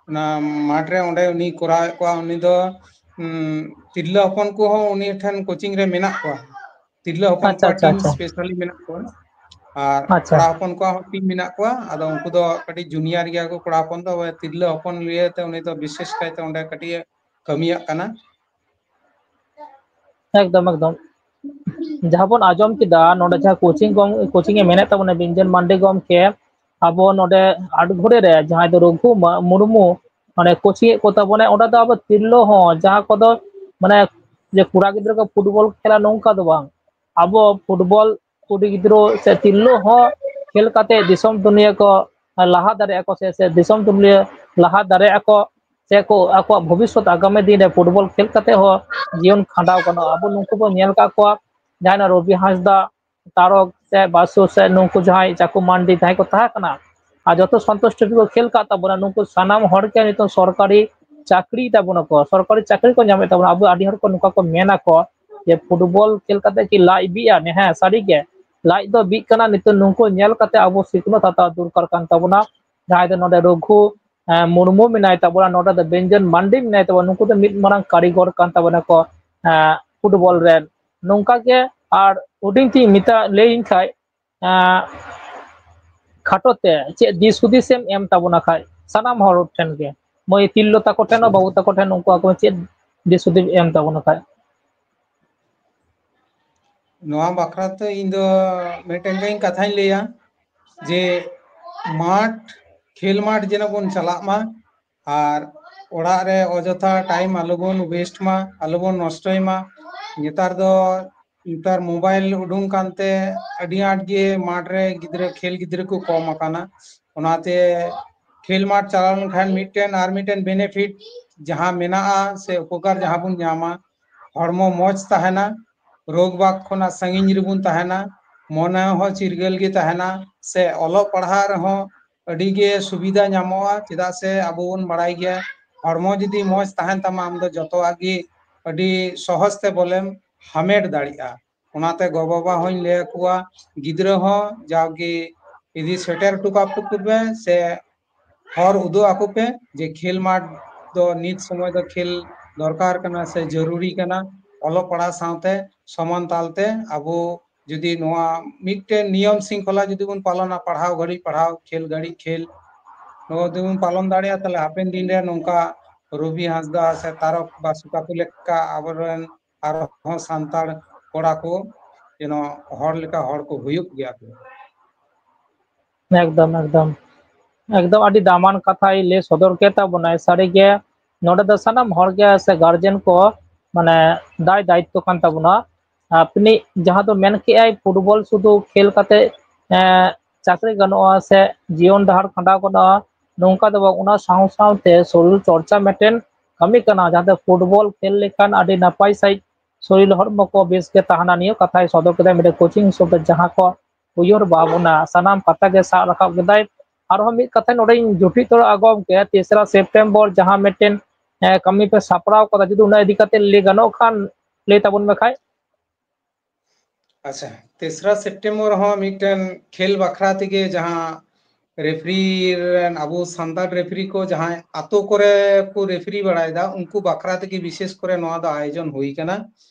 ᱚᱱᱟ ᱢᱟᱴᱷ ᱨᱮ ᱚᱸᱰᱮ ᱩᱱᱤ ᱠᱚᱨᱟᱣᱮᱫ ᱠᱚᱣᱟ᱾ ᱩᱱᱤ ᱫᱚ ᱩᱢ, ᱛᱤᱨᱞᱟᱹ ᱦᱚᱯᱚᱱ ᱠᱚᱦᱚᱸ ᱩᱱᱤ ᱴᱷᱮᱱ ᱠᱳᱪᱤᱝ ᱨᱮ ᱢᱮᱱᱟᱜ ᱠᱚᱣᱟ᱾ ᱛᱤᱨᱞᱟᱹ ᱦᱚᱯᱚᱱ ᱟᱪᱪᱷᱟ, ᱠᱚᱣᱟᱜ ᱟᱪᱪᱷᱟ, ᱴᱤᱢ ᱟᱪᱪᱷᱟ᱾ ᱥᱯᱮᱥᱟᱞᱤ ᱢᱮᱱᱟᱜ ᱠᱚᱣᱟ, ᱟᱨ ᱟᱪᱪᱷᱟ᱾ ᱠᱚᱲᱟ ᱦᱚᱯᱚᱱ ᱠᱚᱣᱟᱜ ᱦᱚᱸ ᱴᱤᱢ ᱢᱮᱱᱟᱜ ᱠᱚᱣᱟ᱾ ᱟᱫᱚ ᱩᱱᱠᱩ ᱫᱚ ᱠᱟᱹᱴᱤᱡ ᱡᱩᱱᱤᱭᱟᱨ ᱜᱮᱭᱟ ᱠᱚ ᱠᱚᱲᱟ ᱦᱚᱯᱚᱱ ᱫᱚ, ᱛᱤᱨᱞᱟᱹ ᱦᱚᱯᱚᱱ ᱞᱤᱭᱟᱹ ᱛᱮ ᱩᱱᱤ ᱫᱚ ᱵᱤᱥᱮᱥ ᱠᱟᱭᱛᱮ ᱚᱸᱰᱮ ᱠᱟᱹᱴᱤᱡ ᱮ ᱠᱟᱹᱢᱤᱭᱟᱜ ᱠᱟᱱᱟ᱾ ᱮᱠᱫᱚᱢ ᱮᱠᱫᱚᱢ᱾ ᱡᱟᱦᱟᱸ ᱵᱚᱱ ᱟᱸᱡᱚᱢ ᱠᱮᱫᱟ ᱱᱚᱰᱮ, ᱡᱟᱦᱟᱸ ᱠᱳᱪᱤᱝ ᱠᱳᱪᱤᱝ ᱮ ᱢᱮᱱᱮᱫ ᱛᱟᱵᱚᱱᱟ ᱵᱮᱧᱡᱚᱱ ᱢᱟᱱᱰᱤ ᱜᱚᱢᱠᱮ, ᱟᱵᱚ ᱱᱚᱰᱮ ᱟᱴ ᱜᱷᱚᱲᱤ ᱨᱮ ᱡᱟᱦᱟᱸᱭ ᱫᱚ ᱨᱚᱜᱷᱩ ᱢᱟ- ᱢᱩᱨᱢᱩ ᱢᱟᱱᱮ ᱠᱳᱪᱤᱝ ᱮᱫ ᱠᱚ ᱛᱟᱵᱚᱱᱟ, ᱚᱸᱰᱮ ᱫᱚ ᱟᱵᱚ ᱛᱤᱨᱞᱟᱹ ᱦᱚᱸ, ᱡᱟᱦᱟᱸ ᱠᱚᱫᱚ ᱢᱟᱱᱮ ᱡᱮ ᱠᱚᱲᱟ ᱜᱤᱫᱽᱨᱟᱹ ᱠᱚ ᱯᱷᱩᱴᱵᱚᱞ ᱠᱷᱮᱞᱟ, ᱱᱚᱝᱠᱟ ᱫᱚ ᱵᱟᱝ᱾ ᱟᱵᱚ ᱯᱷᱩᱴᱵᱚᱞ ᱠᱩᱲᱤ ᱜᱤᱫᱽᱨᱟᱹ ᱥᱮ ᱛᱤᱨᱞᱟᱹ ᱦᱚᱸ ᱠᱷᱮᱞ ᱠᱟᱛᱮ ᱫᱤᱥᱚᱢ ᱫᱩᱱᱤᱭᱟᱹ ᱠᱚ ᱞᱟᱦᱟ ᱫᱟᱲᱮᱭᱟᱜᱼᱟ ᱠᱚ, ᱥᱮ, ᱥᱮ ᱫᱤᱥᱚᱢ ᱫᱩᱱᱤᱭᱟᱹ ᱞᱟᱦᱟ ᱫᱟᱲᱮᱭᱟᱜᱼᱟ ᱠᱚ, ᱥᱮ ᱠᱚ ᱟᱠᱚᱣᱟᱜ ᱵᱷᱚᱵᱤᱥᱥᱚᱛ ᱟᱜᱟᱢᱤ ᱫᱤᱱ ᱨᱮ ᱯᱷᱩᱴᱵᱚᱞ ᱠᱷᱮᱞ ᱠᱟᱛᱮ ᱦᱚᱸ ᱡᱤᱭᱚᱱ ᱠᱷᱟᱸᱰᱟᱣ ᱜᱟᱱᱚᱜᱼᱟ᱾ ᱟᱵᱚ ᱱᱩᱠᱩ ᱵᱚᱱ ᱧᱮᱞ ᱟᱠᱟᱫ ᱠᱚᱣᱟ, ᱡᱟᱦᱟᱸᱭ ᱨᱚᱵᱤ ᱦᱟᱸᱥᱫᱟ, ᱛᱟᱨᱚᱠ ᱥᱮ ᱵᱟᱥᱩ ᱥᱮ ᱱᱩᱠᱩ ᱡᱟᱦᱟᱸᱭ ᱪᱟᱠᱩ ᱢᱟᱱᱰᱤ ᱡᱟᱦᱟᱸᱭ ᱠᱚ ᱛᱟᱦᱮᱸ ᱠᱟᱱᱟ, ᱟᱨ ᱡᱚᱛᱚ ᱥᱚᱱᱛᱳᱥ ᱴᱨᱚᱯᱷᱤ ᱠᱚ ᱠᱷᱮᱞ ᱠᱟᱫ ᱛᱟᱵᱚᱱᱟ, ᱱᱩᱠᱩ ᱥᱟᱱᱟᱢ ᱦᱚᱲ ᱜᱮ ᱱᱤᱛᱚᱝ ᱥᱚᱨᱠᱟᱨᱤ ᱪᱟᱹᱠᱨᱤ ᱛᱟᱵᱚᱱᱟ ᱠᱚ, ᱥᱚᱨᱠᱟᱨᱤ ᱪᱟᱹᱠᱨᱤ ᱠᱚ ᱧᱟᱢᱮᱫ ᱛᱟᱵᱚᱱᱟ᱾ ᱟᱵᱚ ᱟᱹᱰᱤ ᱦᱚᱲ ᱠᱚ ᱱᱚᱝᱠᱟ ᱠᱚ ᱢᱮᱱᱟ ᱠᱚ ᱡᱮ ᱯᱷᱩᱴᱵᱚᱞ ᱠᱷᱮᱞ ᱠᱟᱛᱮ ᱠᱤ ᱞᱟᱡ ᱵᱤᱜᱼᱟ? ᱦᱮᱸ, ᱥᱟᱹᱨᱤ ᱜᱮ ᱞᱟᱡ ᱫᱚ ᱵᱤᱜ ᱠᱟᱱᱟ᱾ ᱱᱤᱛᱚᱝ ᱱᱩᱠᱩ ᱧᱮᱞ ᱠᱟᱛᱮ ᱟᱵᱚ ᱥᱤᱠᱷᱱᱟᱹᱛ ᱦᱟᱛᱟᱣ ᱫᱚᱨᱠᱟᱨ ᱠᱟᱱ ᱛᱟᱵᱚᱱᱟ᱾ ᱡᱟᱦᱟᱸᱭ ᱫᱚ ᱱᱚᱰᱮ ᱨᱚᱜᱷᱩ, ᱮᱸ, ᱢᱩᱨᱢᱩ ᱢᱮᱱᱟᱭ ᱛᱟᱵᱚᱱᱟ, ᱱᱚᱰᱮ ᱫᱚ ᱵᱮᱧᱡᱚᱱ ᱢᱟᱱᱰᱤ ᱢᱮᱱᱟᱭ ᱛᱟᱵᱚᱱᱟ, ᱱᱩᱠᱩ ᱫᱚ ᱢᱤᱫ ᱢᱟᱨᱟᱝ ᱠᱟᱹᱨᱤᱜᱚᱨ ᱠᱟᱱ ᱛᱟᱵᱚᱱᱟ ᱠᱚ, ᱮᱸ, ᱯᱷᱩᱴᱵᱚᱞ ᱨᱮᱱ᱾ ᱱᱚᱝᱠᱟ ᱜᱮ ᱟᱨ ᱦᱩᱰᱤᱧ ᱛᱤᱧ ᱢᱮᱛᱟ ᱞᱟᱹᱭᱟᱹᱧ ᱠᱷᱟᱡ, ᱮᱸ, ᱠᱷᱟᱴᱚ ᱛᱮ ᱪᱮᱫ ᱫᱤᱥ ᱦᱩᱫᱤᱥ ᱮᱢ ᱮᱢ ᱛᱟᱵᱚᱱᱟ ᱠᱷᱟᱡ ᱥᱟᱱᱟᱢ ᱦᱚᱲ ᱴᱷᱮᱱ ᱜᱮ, ᱢᱟᱹᱭ ᱛᱤᱨᱞᱟᱹ ᱛᱟᱠᱚ ᱴᱷᱮᱱ ᱦᱚᱸ, ᱵᱟᱹᱵᱩ ᱛᱟᱠᱚ ᱴᱷᱮᱱ, ᱩᱱᱠᱩ ᱟᱠᱚ ᱪᱮᱫ ᱫᱤᱥ ᱦᱩᱫᱤᱥ ᱮᱢ ᱛᱟᱵᱚᱱᱟ ᱠᱷᱟᱡ? ᱱᱚᱣᱟ ᱵᱟᱠᱷᱨᱟ ᱛᱮ ᱤᱧ ᱫᱚ ᱢᱤᱫᱴᱮᱱ ᱜᱮ ᱠᱟᱛᱷᱟᱧ ᱞᱟᱹᱭᱟ ᱡᱮ ᱢᱟᱴᱷ, ᱠᱷᱮᱞ ᱢᱟᱴᱷ ᱡᱮᱱᱚ ᱵᱚᱱ ᱪᱟᱞᱟᱜ ᱢᱟ, ᱟᱨ ᱚᱲᱟᱜ ᱨᱮ ᱚᱡᱚᱛᱷᱟ ᱴᱟᱭᱤᱢ ᱟᱞᱚᱵᱚᱱ ᱣᱮᱥᱴ ᱢᱟ, ᱟᱞᱚᱵᱚᱱ ᱱᱚᱥᱴᱚᱭ ᱢᱟ᱾ ᱱᱮᱛᱟᱨ ᱫᱚ, ᱱᱮᱛᱟᱨ ᱢᱳᱵᱟᱭᱤᱞ ᱩᱰᱩᱝ ᱠᱟᱱᱛᱮ ᱟᱹᱰᱤ ᱟᱸᱴ ᱜᱮ ᱢᱟᱴᱷ ᱨᱮ ᱜᱤᱫᱽᱨᱟᱹ, ᱠᱷᱮᱞ ᱜᱤᱫᱽᱨᱟᱹ ᱠᱚ ᱠᱚᱢ ᱟᱠᱟᱱᱟ᱾ ᱚᱱᱟᱛᱮ ᱠᱷᱮᱞ ᱢᱟᱴᱷ ᱪᱟᱞᱟᱣ ᱞᱮᱱᱠᱷᱟᱱ ᱢᱤᱫᱴᱮᱱ ᱟᱨ ᱢᱤᱫᱴᱮᱱ ᱵᱮᱱᱤᱯᱷᱤᱴ ᱡᱟᱦᱟᱸ ᱢᱮᱱᱟᱜᱼᱟ ᱥᱮ ᱩᱯᱚᱠᱟᱨ ᱡᱟᱦᱟᱸ ᱵᱚᱱ ᱧᱟᱢᱟ, ᱦᱚᱲᱢᱚ ᱢᱚᱡᱽ ᱛᱟᱦᱮᱱᱟ, ᱨᱳᱜᱽ ᱵᱟᱜᱽ ᱠᱷᱚᱱᱟᱜ ᱥᱟᱺᱜᱤᱧ ᱨᱮᱵᱚᱱ ᱛᱟᱦᱮᱱᱟ, ᱢᱚᱱᱮ ᱦᱚᱸ ᱪᱤᱨᱜᱟᱹᱞ ᱜᱮ ᱛᱟᱦᱮᱱᱟ, ᱥᱮ ᱚᱞᱚᱜ ᱯᱟᱲᱦᱟᱜ ᱨᱮᱦᱚᱸ ᱟᱹᱰᱤ ᱜᱮ ᱥᱩᱵᱤᱫᱷᱟ ᱧᱟᱢᱚᱜᱼᱟ᱾ ᱪᱮᱫᱟᱜ ᱥᱮ ᱟᱵᱚ ᱵᱚᱱ ᱵᱟᱲᱟᱭ ᱜᱮᱭᱟ ᱦᱚᱲᱢᱚ ᱡᱩᱫᱤ ᱢᱚᱡᱽ ᱛᱟᱦᱮᱱ ᱛᱟᱢᱟ, ᱟᱢ ᱫᱚ ᱡᱚᱛᱚᱣᱟᱜ ᱜᱮ ᱟᱹᱰᱤ ᱥᱚᱦᱚᱡᱽ ᱛᱮ ᱵᱚᱞᱮᱢ ᱦᱟᱢᱮᱴ ᱫᱟᱲᱮᱭᱟᱜᱼᱟ᱾ ᱚᱱᱟᱛᱮ ᱜᱚ-ᱵᱟᱵᱟ ᱦᱚᱸᱧ ᱞᱟᱹᱭ ᱟᱠᱚᱣᱟ, ᱜᱤᱫᱽᱨᱟᱹ ᱦᱚᱸ ᱡᱟᱣᱜᱮ ᱤᱫᱤ ᱥᱮᱴᱮᱨ ᱦᱚᱴᱚ ᱠᱟᱠᱚ ᱯᱮ, ᱥᱮ ᱦᱚᱨ ᱩᱫᱩᱜ ᱟᱠᱚ ᱯᱮ ᱡᱮ ᱠᱷᱮᱞ ᱢᱟᱴᱷ ᱫᱚ ᱱᱤᱛ ᱥᱚᱢᱚᱭ ᱫᱚ ᱠᱷᱮᱞ ᱫᱚᱨᱠᱟᱨ ᱠᱟᱱᱟ ᱥᱮ ᱡᱟᱹᱨᱩᱨᱤ ᱠᱟᱱᱟ᱾ ᱚᱞᱚᱜ ᱯᱟᱲᱦᱟᱣ ᱥᱟᱶᱛᱮ ᱥᱚᱢᱟᱱ ᱛᱟᱞᱛᱮ ᱟᱵᱚ ᱡᱩᱫᱤ ᱱᱚᱣᱟ ᱢᱤᱫᱴᱮᱱ ᱱᱤᱭᱚᱢ ᱥᱤᱝᱠᱷᱚᱞᱟ ᱡᱩᱫᱤ ᱵᱚᱱ ᱯᱟᱞᱚᱱᱟ, ᱯᱟᱲᱦᱟᱣ ᱜᱷᱟᱹᱲᱤᱡ ᱯᱟᱲᱦᱟᱣ, ᱠᱷᱮᱞ ᱜᱷᱟᱹᱲᱤᱡ ᱠᱷᱮᱞ, ᱱᱚᱣᱟ ᱡᱩᱫᱤ ᱵᱚᱱ ᱯᱟᱞᱚᱱ ᱫᱟᱲᱮᱭᱟᱜᱼᱟ, ᱛᱟᱦᱞᱮ ᱦᱟᱯᱮᱱ ᱫᱤᱱ ᱨᱮ ᱱᱚᱝᱠᱟ ᱨᱚᱵᱤ ᱦᱟᱸᱥᱫᱟ ᱥᱮ ᱛᱟᱨᱚᱠ ᱵᱟᱥᱠᱮ ᱛᱟᱠᱚ ᱞᱮᱠᱟ ᱟᱵᱚᱨᱮᱱ ᱟᱨᱦᱚᱸ ᱥᱟᱱᱛᱟᱲ ᱠᱚᱲᱟ ᱠᱚ ᱡᱮᱱᱚ ᱦᱚᱲ ᱞᱮᱠᱟ ᱦᱚᱲ ᱠᱚ ᱦᱩᱭᱩᱜ ᱜᱮᱭᱟ ᱠᱚ᱾ ᱮᱠᱫᱚᱢ ᱮᱠᱫᱚᱢ ᱮᱠᱫᱚᱢ ᱟᱹᱰᱤ ᱫᱟᱢᱟᱱ ᱠᱟᱛᱷᱟᱭ ᱞᱟᱹᱭ ᱥᱚᱫᱚᱨ ᱠᱮᱫ ᱛᱟᱵᱚᱱᱟᱭ᱾ ᱥᱟᱹᱨᱤᱜᱮ ᱱᱚᱰᱮ ᱫᱚ ᱥᱟᱱᱟᱢ ᱦᱚᱲ ᱜᱮ ᱥᱮ ᱜᱟᱨᱡᱮᱱ ᱠᱚ ᱢᱟᱱᱮ ᱫᱟᱭ ᱫᱟᱭᱤᱛᱛᱚ ᱠᱟᱱ ᱛᱟᱵᱚᱱᱟ᱾ ᱟᱯᱱᱤ ᱡᱟᱦᱟᱸ ᱫᱚ ᱢᱮᱱ ᱠᱮᱜᱼᱟᱭ ᱯᱷᱩᱴᱵᱚᱞ ᱥᱩᱫᱷᱩ ᱠᱷᱮᱞ ᱠᱟᱛᱮ ᱮᱸ, ᱪᱟᱹᱠᱨᱤ ᱜᱟᱱᱚᱜᱼᱟ ᱥᱮ ᱡᱤᱭᱚᱱ ᱰᱟᱦᱟᱨ ᱠᱷᱟᱸᱰᱟᱣ ᱜᱟᱱᱚᱜᱼᱟ, ᱱᱚᱝᱠᱟ ᱫᱚ ᱵᱟᱝ᱾ ᱚᱱᱟ ᱥᱟᱶ ᱥᱟᱶᱛᱮ ᱥᱚᱨᱤᱨ ᱪᱚᱨᱪᱟ ᱢᱤᱫᱴᱮᱱ ᱠᱟᱹᱢᱤ ᱠᱟᱱᱟ, ᱡᱟᱦᱟᱸ ᱫᱚ ᱯᱷᱩᱴᱵᱚᱞ ᱠᱷᱮᱞ ᱞᱮᱠᱷᱟᱱ ᱟᱹᱰᱤ ᱱᱟᱯᱟᱭ ᱥᱟᱺᱦᱤᱡ ᱥᱚᱨᱤᱨ ᱦᱚᱲᱢᱚ ᱠᱚ ᱵᱮᱥ ᱜᱮ ᱛᱟᱦᱮᱱᱟ᱾ ᱱᱤᱭᱟᱹ ᱠᱟᱛᱷᱟᱭ ᱥᱚᱫᱚᱨ ᱠᱮᱫᱟ ᱢᱤᱫᱴᱮᱱ ᱠᱳᱪᱤᱝ ᱦᱤᱥᱟᱹᱵ ᱛᱮ ᱡᱟᱦᱟᱸ ᱠᱚ ᱩᱭᱦᱟᱹᱨ ᱵᱷᱟᱵᱽᱱᱟ ᱥᱟᱱᱟᱢ ᱠᱟᱛᱷᱟ ᱜᱮ ᱥᱟᱵ ᱨᱟᱠᱟᱵ ᱠᱮᱫᱟᱭ᱾ ᱟᱨᱦᱚᱸ ᱢᱤᱫ ᱠᱟᱛᱷᱟ ᱱᱚᱰᱮᱧ ᱡᱩᱴᱤᱡ ᱛᱚᱨᱟᱜᱼᱟ ᱜᱚᱢᱠᱮ, ᱛᱮᱥᱨᱟ ᱥᱮᱯᱴᱮᱢᱵᱚᱨ ᱡᱟᱦᱟᱸ ᱢᱤᱫᱴᱮᱱ ᱮ, ᱠᱟᱹᱢᱤ ᱯᱮ ᱥᱟᱯᱲᱟᱣ ᱠᱟᱫᱟ, ᱡᱩᱫᱤ ᱚᱱᱟ ᱤᱫᱤ ᱠᱟᱛᱮ ᱞᱟᱹᱭ ᱜᱟᱱᱚᱜ ᱠᱷᱟᱱ ᱞᱟᱹᱭ ᱛᱟᱵᱚᱱ ᱢᱮ ᱠᱷᱟᱡ᱾ ᱟᱪᱪᱷᱟ, ᱛᱮᱥᱨᱟ ᱥᱮᱯᱴᱮᱢᱵᱚᱨ ᱦᱚᱸ ᱢᱤᱫᱴᱮᱱ ᱠᱷᱮᱞ ᱵᱟᱠᱷᱨᱟ ᱛᱮᱜᱮ ᱡᱟᱦᱟᱸ ᱨᱮᱯᱷᱟᱨᱤ ᱨᱮᱱ ᱟᱵᱚ ᱥᱟᱱᱛᱟᱲ ᱨᱮᱯᱷᱟᱨᱤ ᱠᱚ ᱡᱟᱦᱟᱸᱭ ᱟᱛᱳ ᱠᱚᱨᱮ ᱠᱚ ᱨᱮᱯᱷᱟᱨᱤ ᱵᱟᱲᱟᱭᱮᱫᱟ, ᱩᱱᱠᱩ ᱵᱟᱠᱷᱨᱟ ᱛᱮᱜᱮ ᱵᱤᱥᱮᱥ ᱠᱚᱨᱮ ᱱᱚᱣᱟ ᱫᱚ ᱟᱭᱳᱡᱚᱱ ᱦᱩᱭ ᱠᱟᱱᱟ᱾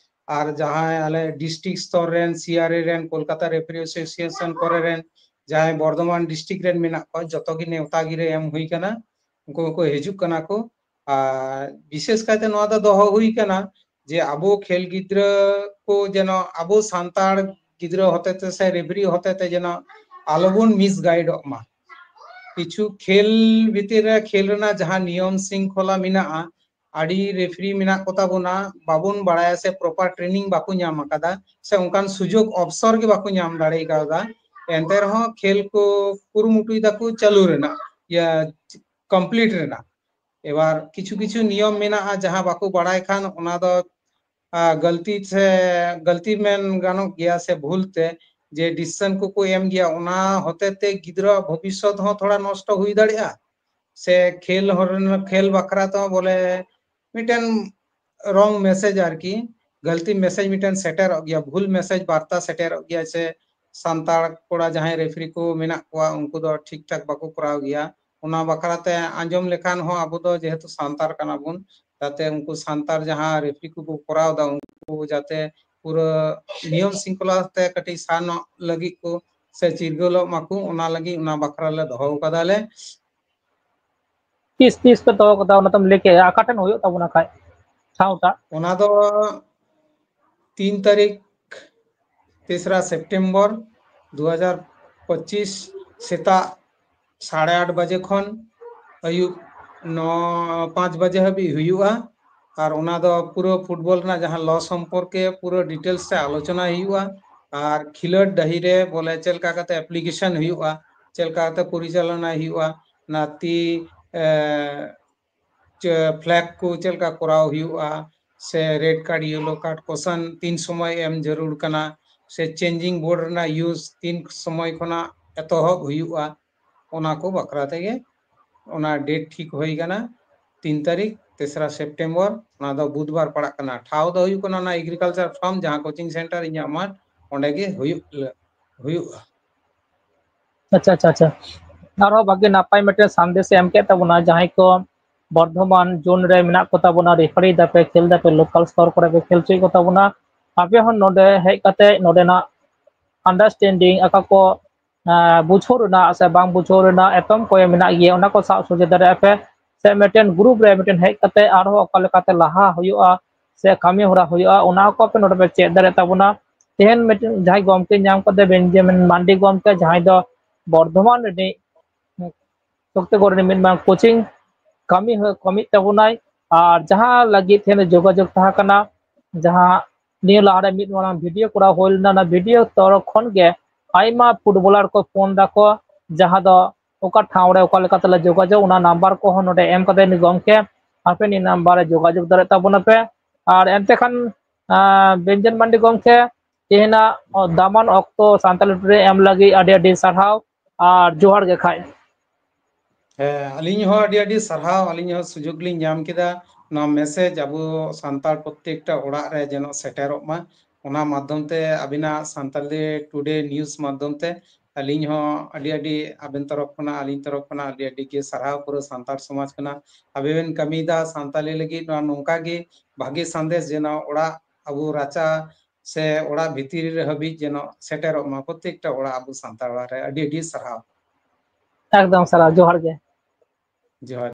ᱟᱨ ᱡᱟᱦᱟᱸᱭ ᱟᱞᱮ ᱰᱤᱥᱴᱨᱤᱠᱴ ᱥᱛᱚᱨ ᱨᱮᱱ, ᱥᱤ ᱟᱨ ᱮ ᱨᱮᱱ, ᱠᱳᱞᱠᱟᱛᱟ ᱨᱮᱯᱷᱟᱨᱤ ᱮᱥᱳᱥᱤᱭᱮᱥᱚᱱ ᱠᱚᱨᱮ ᱨᱮᱱ ᱡᱟᱦᱟᱸᱭ ᱵᱚᱨᱫᱷᱚᱢᱟᱱ ᱰᱤᱥᱴᱨᱤᱠᱴ ᱨᱮᱱ ᱢᱮᱱᱟᱜ ᱠᱚᱣᱟ, ᱡᱚᱛᱚ ᱜᱮ ᱱᱮᱣᱛᱟ ᱜᱤᱨᱟᱹ ᱮᱢ ᱦᱩᱭ ᱠᱟᱱᱟ᱾ ᱩᱱᱠᱩ ᱦᱚᱸᱠᱚ ᱦᱤᱡᱩᱜ ᱠᱟᱱᱟ ᱠᱚ᱾ ᱟᱨ ᱵᱤᱥᱮᱥ ᱠᱟᱭᱛᱮ ᱱᱚᱣᱟ ᱫᱚ ᱫᱚᱦᱚ ᱦᱩᱭ ᱠᱟᱱᱟ ᱡᱮ ᱟᱵᱚ ᱠᱷᱮᱞ ᱜᱤᱫᱽᱨᱟᱹ ᱠᱚ ᱡᱮᱱᱚ ᱟᱵᱚ ᱥᱟᱱᱛᱟᱲ ᱜᱤᱫᱽᱨᱟᱹ ᱦᱚᱛᱮᱛᱮ ᱥᱮ ᱨᱮᱯᱷᱟᱨᱤ ᱦᱚᱛᱮᱛᱮ ᱡᱮᱱᱚ ᱟᱞᱚᱵᱚᱱ ᱢᱤᱥᱜᱟᱭᱤᱰᱚᱜ ᱢᱟ᱾ ᱠᱤᱪᱷᱩ ᱠᱷᱮᱞ ᱵᱷᱤᱛᱤᱨ ᱨᱮ ᱠᱷᱮᱞ ᱨᱮᱱᱟᱜ ᱡᱟᱦᱟᱸ ᱱᱤᱭᱚᱢ ᱥᱤᱝᱠᱷᱚᱞᱟ ᱢᱮᱱᱟᱜᱼᱟ, ᱟᱹᱰᱤ ᱨᱮᱯᱷᱟᱨᱤ ᱢᱮᱱᱟᱜ ᱠᱚᱛᱟ ᱵᱚᱱᱟ, ᱵᱟᱵᱚᱱ ᱵᱟᱲᱟᱭᱟ ᱥᱮ ᱯᱨᱚᱯᱟᱨ ᱴᱨᱮᱱᱤᱝ ᱵᱟᱠᱚ ᱧᱟᱢ ᱟᱠᱟᱫᱟ, ᱥᱮ ᱚᱱᱠᱟᱱ ᱥᱩᱡᱳᱜᱽ ᱚᱯᱥᱚᱨ ᱜᱮ ᱵᱟᱠᱚ ᱧᱟᱢ ᱫᱟᱲᱮ ᱠᱟᱣᱫᱟ᱾ ᱮᱱᱛᱮ ᱨᱮᱦᱚᱸ ᱠᱷᱮᱞ ᱠᱚ ᱠᱩᱨᱩᱢᱩᱴᱩᱭ ᱫᱟᱠᱚ ᱪᱟᱹᱞᱩ ᱨᱮᱱᱟᱜ, ᱤᱭᱟᱹ, ᱠᱚᱢᱯᱞᱤᱴ ᱨᱮᱱᱟᱜ᱾ ᱮᱵᱟᱨ ᱠᱤᱪᱷᱩ ᱠᱤᱪᱷᱩ ᱱᱤᱭᱚᱢ ᱢᱮᱱᱟᱜᱼᱟ, ᱡᱟᱦᱟᱸ ᱵᱟᱠᱚ ᱵᱟᱲᱟᱭ ᱠᱷᱟᱱ ᱚᱱᱟ ᱫᱚ, ᱟ, ᱜᱟᱹᱞᱛᱤ ᱥᱮ ᱜᱟᱹᱞᱛᱤ ᱢᱮᱱ ᱜᱟᱱᱚᱜ ᱜᱮᱭᱟ ᱥᱮ ᱵᱷᱩᱞ ᱛᱮ ᱡᱮ ᱰᱤᱥᱤᱥᱚᱱ ᱠᱚᱠᱚ ᱮᱢ ᱜᱮᱭᱟ, ᱚᱱᱟ ᱦᱚᱛᱮ ᱛᱮ ᱜᱤᱫᱽᱨᱟᱹᱣᱟᱜ ᱵᱷᱚᱵᱤᱥᱥᱚᱛ ᱦᱚᱸ ᱛᱷᱚᱲᱟ ᱱᱚᱥᱴᱚ ᱦᱩᱭ ᱫᱟᱲᱮᱭᱟᱜᱼᱟ᱾ ᱥᱮ ᱠᱷᱮᱞ ᱦᱚᱲ ᱨᱮᱱ ᱠᱷᱮᱞ ᱵᱟᱠᱷᱨᱟ ᱛᱮᱦᱚᱸ ᱵᱚᱞᱮ ᱢᱤᱫᱴᱮᱱ ᱨᱚᱝ ᱢᱮᱥᱮᱡᱽ ᱟᱨᱠᱤ, ᱜᱟᱹᱞᱛᱤ ᱢᱮᱥᱮᱡᱽ ᱢᱤᱫᱴᱮᱱ ᱥᱮᱴᱮᱨᱚᱜ ᱜᱮᱭᱟ, ᱵᱷᱩᱞ ᱢᱮᱥᱮᱡᱽ ᱵᱟᱨᱛᱟ ᱥᱮᱴᱮᱨᱚᱜ ᱜᱮᱭᱟ᱾ ᱥᱮ ᱥᱟᱱᱛᱟᱲ ᱠᱚᱲᱟ ᱡᱟᱦᱟᱸᱭ ᱨᱮᱯᱷᱟᱨᱤ ᱠᱚ ᱢᱮᱱᱟᱜ ᱠᱚᱣᱟ, ᱩᱱᱠᱩ ᱫᱚ ᱴᱷᱤᱠ ᱴᱷᱟᱠ ᱵᱟᱠᱚ ᱠᱚᱨᱟᱣ ᱜᱮᱭᱟ᱾ ᱚᱱᱟ ᱵᱟᱠᱷᱨᱟ ᱛᱮ ᱟᱸᱡᱚᱢ ᱞᱮᱠᱷᱟᱱ ᱦᱚᱸ ᱟᱵᱚ ᱫᱚ ᱡᱮᱦᱮᱛᱩ ᱥᱟᱱᱛᱟᱲ ᱠᱟᱱᱟ ᱵᱚᱱ, ᱡᱟᱛᱮ ᱩᱱᱠᱩ ᱥᱟᱱᱛᱟᱲ ᱡᱟᱦᱟᱸ ᱨᱮᱯᱷᱟᱨᱤ ᱠᱚᱠᱚ ᱠᱚᱨᱟᱣ ᱮᱫᱟ, ᱩᱱᱠᱩ ᱡᱟᱛᱮ ᱯᱩᱨᱟᱹ ᱱᱤᱭᱚᱢ ᱥᱤᱝᱠᱷᱚᱞᱟ ᱛᱮ ᱠᱟᱹᱴᱤᱡ ᱥᱟᱱᱚᱜ ᱞᱟᱹᱜᱤᱫ ᱠᱚ ᱥᱮ ᱪᱤᱨᱜᱟᱹᱞᱚᱜ ᱢᱟᱠᱚ, ᱚᱱᱟ ᱞᱟᱹᱜᱤᱫ ᱚᱱᱟ ᱵᱟᱠᱷᱨᱟ ᱞᱮ ᱫᱚᱦᱚ ᱟᱠᱟᱫᱟ ᱞᱮ᱾ ᱛᱤᱥ ᱛᱤᱥ ᱯᱮ ᱫᱚᱦᱚ ᱠᱟᱫᱟ, ᱚᱱᱟ ᱛᱚᱢ ᱞᱟᱹᱭ ᱠᱮᱫ, ᱚᱠᱟ ᱴᱷᱮᱱ ᱦᱩᱭᱩᱜ ᱛᱟᱵᱚᱱᱟ ᱠᱷᱟᱡ ᱴᱷᱟᱶᱴᱟᱜ? ᱚᱱᱟ ᱫᱚ ᱛᱤᱱ ᱛᱟᱹᱨᱤᱠᱷ, ᱛᱮᱥᱨᱟ ᱥᱮᱯᱴᱮᱢᱵᱚᱨ ᱫᱩ ᱦᱟᱡᱟᱨ ᱯᱚᱸᱪᱤᱥ, ᱥᱮᱛᱟᱜ ᱥᱟᱲᱮ ᱟᱴ ᱵᱟᱡᱮ ᱠᱷᱚᱱ ᱟᱹᱭᱩᱵ ᱱᱚ, ᱯᱟᱸᱪ ᱵᱟᱡᱮ ᱦᱟᱹᱵᱤᱡ ᱦᱩᱭᱩᱜᱼᱟ᱾ ᱟᱨ ᱚᱱᱟ ᱫᱚ ᱯᱩᱨᱟᱹ ᱯᱷᱩᱴᱵᱚᱞ ᱨᱮᱱᱟᱜ ᱡᱟᱦᱟᱸ ᱞᱚ ᱥᱚᱢᱯᱚᱨᱠᱮ ᱯᱩᱨᱟᱹ ᱰᱤᱴᱮᱞᱥ ᱛᱮ ᱟᱞᱳᱪᱚᱱᱟ ᱦᱩᱭᱩᱜᱼᱟ᱾ ᱟᱨ ᱠᱷᱮᱞᱳᱰ ᱰᱟᱹᱦᱤ ᱨᱮ ᱵᱚᱞᱮ ᱪᱮᱫ ᱞᱮᱠᱟ ᱠᱟᱛᱮ ᱮᱯᱞᱤᱠᱮᱥᱚᱱ ᱦᱩᱭᱩᱜᱼᱟ, ᱪᱮᱫ ᱞᱮᱠᱟ ᱠᱟᱛᱮ ᱯᱚᱨᱤᱪᱟᱞᱚᱱᱟ ᱦᱩᱭᱩᱜᱼᱟ, ᱚᱱᱟ ᱛᱤ, ᱮ, ᱪᱮ ᱯᱷᱞᱮᱜ ᱠᱚ ᱪᱮᱫ ᱞᱮᱠᱟ ᱠᱚᱨᱟᱣ ᱦᱩᱭᱩᱜᱼᱟ, ᱥᱮ ᱨᱮᱰ ᱠᱟᱨᱰ, ᱭᱮᱞᱳ ᱠᱟᱨᱰ, ᱠᱚᱥᱟᱱ ᱛᱤᱱ ᱥᱚᱢᱚᱭ ᱮᱢ ᱡᱟᱹᱨᱩᱲ ᱠᱟᱱᱟ, ᱥᱮ ᱪᱮᱧᱡᱤᱝ ᱵᱳᱨᱰ ᱨᱮᱱᱟᱜ ᱤᱭᱩᱡᱽ ᱛᱤᱱ ᱥᱚᱢᱚᱭ ᱠᱷᱚᱱᱟᱜ ᱮᱛᱚᱦᱚᱵ ᱦᱩᱭᱩᱜᱼᱟ, ᱚᱱᱟ ᱠᱚ ᱵᱟᱠᱷᱨᱟ ᱛᱮᱜᱮ ᱚᱱᱟ ᱰᱮᱴ ᱴᱷᱤᱠ ᱦᱩᱭ ᱠᱟᱱᱟ, ᱛᱤᱱ ᱛᱟᱹᱨᱤᱠᱷ, ᱛᱮᱥᱨᱟ ᱥᱮᱯᱴᱮᱢᱵᱚᱨ, ᱚᱱᱟ ᱫᱚ ᱵᱩᱫᱷᱵᱟᱨ ᱯᱟᱲᱟᱜ ᱠᱟᱱᱟ᱾ ᱴᱷᱟᱶ ᱫᱚ ᱦᱩᱭᱩᱜ ᱠᱟᱱᱟ ᱚᱱᱟ ᱮᱜᱽᱨᱤᱠᱟᱞᱪᱟᱨ ᱯᱷᱟᱨᱢ, ᱡᱟᱦᱟᱸ ᱠᱳᱪᱤᱝ ᱥᱮᱱᱴᱟᱨ ᱤᱧᱟᱹᱜ ᱢᱟᱴᱷ, ᱚᱸᱰᱮ ᱜᱮ ᱦᱩᱭᱩᱜ, ᱦᱩᱭᱩᱜᱼᱟ᱾ ᱟᱪᱪᱷᱟ, ᱟᱪᱪᱷᱟ, ᱟᱪᱪᱷᱟ᱾ ᱟᱨᱦᱚᱸ ᱵᱷᱟᱜᱮ ᱱᱟᱯᱟᱭ ᱢᱤᱫᱴᱮᱱ ᱥᱟᱸᱫᱮᱥ ᱮ ᱮᱢ ᱠᱮᱫ ᱛᱟᱵᱚᱱᱟ, ᱡᱟᱦᱟᱸᱭ ᱠᱚ ᱵᱚᱨᱫᱷᱚᱢᱟᱱ ᱡᱳᱱ ᱨᱮ ᱢᱮᱱᱟᱜ ᱠᱚ ᱛᱟᱵᱚᱱᱟ, ᱨᱮᱯᱷᱟᱨᱤ ᱫᱟᱯᱮ, ᱠᱷᱮᱞ ᱫᱟᱯᱮ, ᱞᱳᱠᱟᱞ ᱥᱛᱚᱨ ᱠᱚᱨᱮ ᱯᱮ ᱠᱷᱮᱞ ᱦᱚᱪᱚᱭᱮᱫ ᱠᱚ ᱛᱟᱵᱚᱱᱟ, ᱟᱯᱮ ᱦᱚᱸ ᱱᱚᱰᱮ ᱦᱮᱡ ᱠᱟᱛᱮ ᱱᱚᱰᱮᱱᱟᱜ ᱟᱱᱰᱟᱨᱥᱴᱮᱱᱰᱤᱝ, ᱟᱠᱟ ᱠᱚ, ᱟᱸ, ᱵᱩᱡᱷᱟᱹᱣ ᱨᱮᱱᱟᱜ ᱥᱮ ᱵᱟᱝ ᱵᱩᱡᱷᱟᱹᱣ ᱨᱮᱱᱟᱜ ᱮᱛᱚᱢ ᱠᱚ ᱢᱮᱱᱟᱜ ᱜᱮᱭᱟ, ᱚᱱᱟ ᱠᱚ ᱥᱟᱵ ᱥᱚᱡᱷᱮ ᱫᱟᱲᱮᱭᱟᱜᱼᱟ ᱯᱮ᱾ ᱥᱮ ᱢᱤᱫᱴᱮᱱ ᱜᱨᱩᱯ ᱨᱮ ᱢᱤᱫᱴᱮᱱ ᱦᱮᱡ ᱠᱟᱛᱮ ᱟᱨᱦᱚᱸ ᱚᱠᱟ ᱞᱮᱠᱟᱛᱮ ᱞᱟᱦᱟ ᱦᱩᱭᱩᱜᱼᱟ ᱥᱮ ᱠᱟᱹᱢᱤ ᱦᱚᱨᱟ ᱦᱩᱭᱩᱜᱼᱟ, ᱚᱱᱟ ᱠᱚ ᱟᱯᱮ ᱱᱚᱰᱮ ᱯᱮ ᱪᱮᱫ ᱫᱟᱲᱮᱭᱟᱜ ᱛᱟᱵᱚᱱᱟ᱾ ᱛᱮᱦᱮᱧ ᱢᱤᱫᱴᱮᱱ ᱡᱟᱦᱟᱸᱭ ᱜᱚᱢᱠᱮ ᱧᱟᱢ ᱠᱟᱛᱮ, ᱵᱮᱧᱡᱟᱢᱤᱱ ᱢᱟᱱᱰᱤ ᱜᱚᱢᱠᱮ, ᱡᱟᱦᱟᱸᱭ ᱫᱚ ᱵᱚᱨᱫᱷᱚᱢᱟᱱ ᱨᱤᱱᱤᱡ ᱥᱚᱠᱛᱤᱜᱚᱲ ᱨᱤᱱᱤᱡ ᱢᱤᱫ ᱢᱟᱨᱟᱝ ᱠᱳᱪᱤᱝ ᱠᱟᱹᱢᱤ ᱦᱚᱸ ᱠᱟᱹᱢᱤᱭᱮᱫ ᱛᱟᱵᱚᱱᱟᱭ᱾ ᱟᱨ ᱡᱟᱦᱟᱸ ᱞᱟᱹᱜᱤᱫ ᱛᱮ ᱡᱳᱜᱟᱡᱳᱜᱽ ᱛᱟᱦᱮᱸ ᱠᱟᱱᱟ, ᱡᱟᱦᱟᱸ ᱱᱤᱭᱟᱹ ᱞᱟᱦᱟᱨᱮ ᱢᱤᱫ ᱢᱟᱨᱟᱝ ᱵᱷᱤᱰᱤᱭᱳ ᱠᱚᱨᱟᱣ ᱦᱩᱭ ᱞᱮᱱᱟ, ᱚᱱᱟ ᱵᱷᱤᱰᱤᱭᱳ ᱛᱚᱨᱚᱯ ᱠᱷᱚᱱ ᱜᱮ ᱟᱭᱢᱟ ᱯᱷᱩᱴᱵᱚᱞᱟᱨ ᱠᱚ ᱯᱷᱳᱱ ᱫᱟᱠᱚ, ᱡᱟᱦᱟᱸ ᱫᱚ ᱚᱠᱟ ᱴᱷᱟᱶ ᱨᱮ ᱚᱠᱟ ᱞᱮᱠᱟᱛᱮᱞᱮ ᱡᱳᱜᱟᱡᱳᱜᱽ, ᱚᱱᱟ ᱱᱟᱢᱵᱟᱨ ᱠᱚᱦᱚᱸ ᱱᱚᱰᱮ ᱮᱢ ᱠᱟᱛᱮ ᱩᱱᱤ ᱜᱚᱢᱠᱮ ᱟᱯᱮ ᱱᱤᱭᱟᱹ ᱱᱟᱢᱵᱟᱨ ᱨᱮ ᱡᱳᱜᱟᱡᱳᱜᱽ ᱫᱟᱲᱮᱭᱟᱜ ᱛᱟᱵᱚᱱᱟᱯᱮ᱾ ᱟᱨ ᱮᱱᱛᱮ ᱠᱷᱟᱱ, ᱟᱸ, ᱵᱮᱧᱡᱟᱢᱤᱱ ᱢᱟᱱᱰᱤ ᱜᱚᱢᱠᱮ, ᱛᱮᱦᱮᱧᱟᱜ ᱫᱟᱢᱟᱱ ᱚᱠᱛᱚ ᱥᱟᱱᱛᱟᱲᱤ ᱴᱩᱰᱮ ᱨᱮ ᱮᱢ ᱞᱟᱹᱜᱤᱫ ᱟᱹᱰᱤ ᱟᱹᱰᱤ ᱥᱟᱨᱦᱟᱣ ᱟᱨ ᱡᱚᱦᱟᱨ ᱜᱮ ᱠᱷᱟᱡ᱾ ᱦᱮᱸ, ᱟᱹᱞᱤᱧ ᱦᱚᱸ ᱟᱹᱰᱤ ᱟᱹᱰᱤ ᱥᱟᱨᱦᱟᱣ᱾ ᱟᱹᱞᱤᱧ ᱦᱚᱸ ᱥᱩᱡᱳᱜᱽ ᱞᱤᱧ ᱧᱟᱢ ᱠᱮᱫᱟ ᱱᱚᱣᱟ ᱢᱮᱥᱮᱡᱽ ᱟᱵᱚ ᱥᱟᱱᱛᱟᱲ ᱯᱨᱚᱛᱛᱮᱠᱴᱟ ᱚᱲᱟᱜ ᱨᱮ ᱡᱮᱱᱚ ᱥᱮᱴᱮᱨᱚᱜ ᱢᱟ᱾ ᱚᱱᱟ ᱢᱟᱫᱽᱫᱷᱚᱢ ᱛᱮ ᱟᱹᱵᱤᱱᱟᱜ ᱥᱟᱱᱛᱟᱞᱤ ᱴᱩᱰᱮ ᱱᱤᱭᱩᱡᱽ ᱢᱟᱫᱽᱫᱷᱚᱢ ᱛᱮ ᱟᱹᱞᱤᱧ ᱦᱚᱸ ᱟᱹᱰᱤ ᱟᱹᱰᱤ ᱟᱵᱮᱱ ᱛᱚᱨᱚᱯ ᱠᱷᱚᱱᱟᱜ, ᱟᱹᱞᱤᱧ ᱛᱚᱨᱚᱯ ᱠᱷᱚᱱᱟᱜ ᱟᱹᱰᱤ ᱟᱹᱰᱤ ᱜᱮ ᱥᱟᱨᱦᱟᱣ ᱯᱩᱨᱟᱹ ᱥᱟᱱᱛᱟᱲ ᱥᱚᱢᱟᱡᱽ ᱠᱷᱚᱱᱟᱜ᱾ ᱟᱵᱮᱱ ᱵᱮᱱ ᱠᱟᱹᱢᱤᱭᱮᱫᱟ ᱥᱟᱱᱛᱟᱞᱤ ᱞᱟᱹᱜᱤᱫ, ᱱᱚᱣᱟ ᱱᱚᱝᱠᱟ ᱜᱮ ᱵᱷᱟᱜᱮ ᱥᱟᱸᱫᱮᱥ ᱡᱮᱱᱚ ᱚᱲᱟᱜ ᱟᱵᱚ ᱨᱟᱪᱟ ᱥᱮ ᱚᱲᱟᱜ ᱵᱷᱤᱛᱤᱨ ᱨᱮ ᱦᱟᱹᱵᱤᱡ ᱡᱮᱱᱚ ᱥᱮᱴᱮᱨᱚᱜ ᱢᱟ ᱯᱨᱚᱛᱛᱮᱠᱴᱟ ᱚᱲᱟᱜ ᱟᱵᱚ ᱥᱟᱱᱛᱟᱲ ᱚᱲᱟᱜ ᱨᱮ᱾ ᱟᱹᱰᱤ ᱟᱹᱰᱤ ᱥᱟᱨᱦᱟᱣ᱾ ᱮᱠᱫᱚᱢ ᱥᱟᱨᱦᱟᱣ, ᱡᱚᱦᱟᱨ ᱜᱮ᱾ ᱡᱚᱦᱟᱨ᱾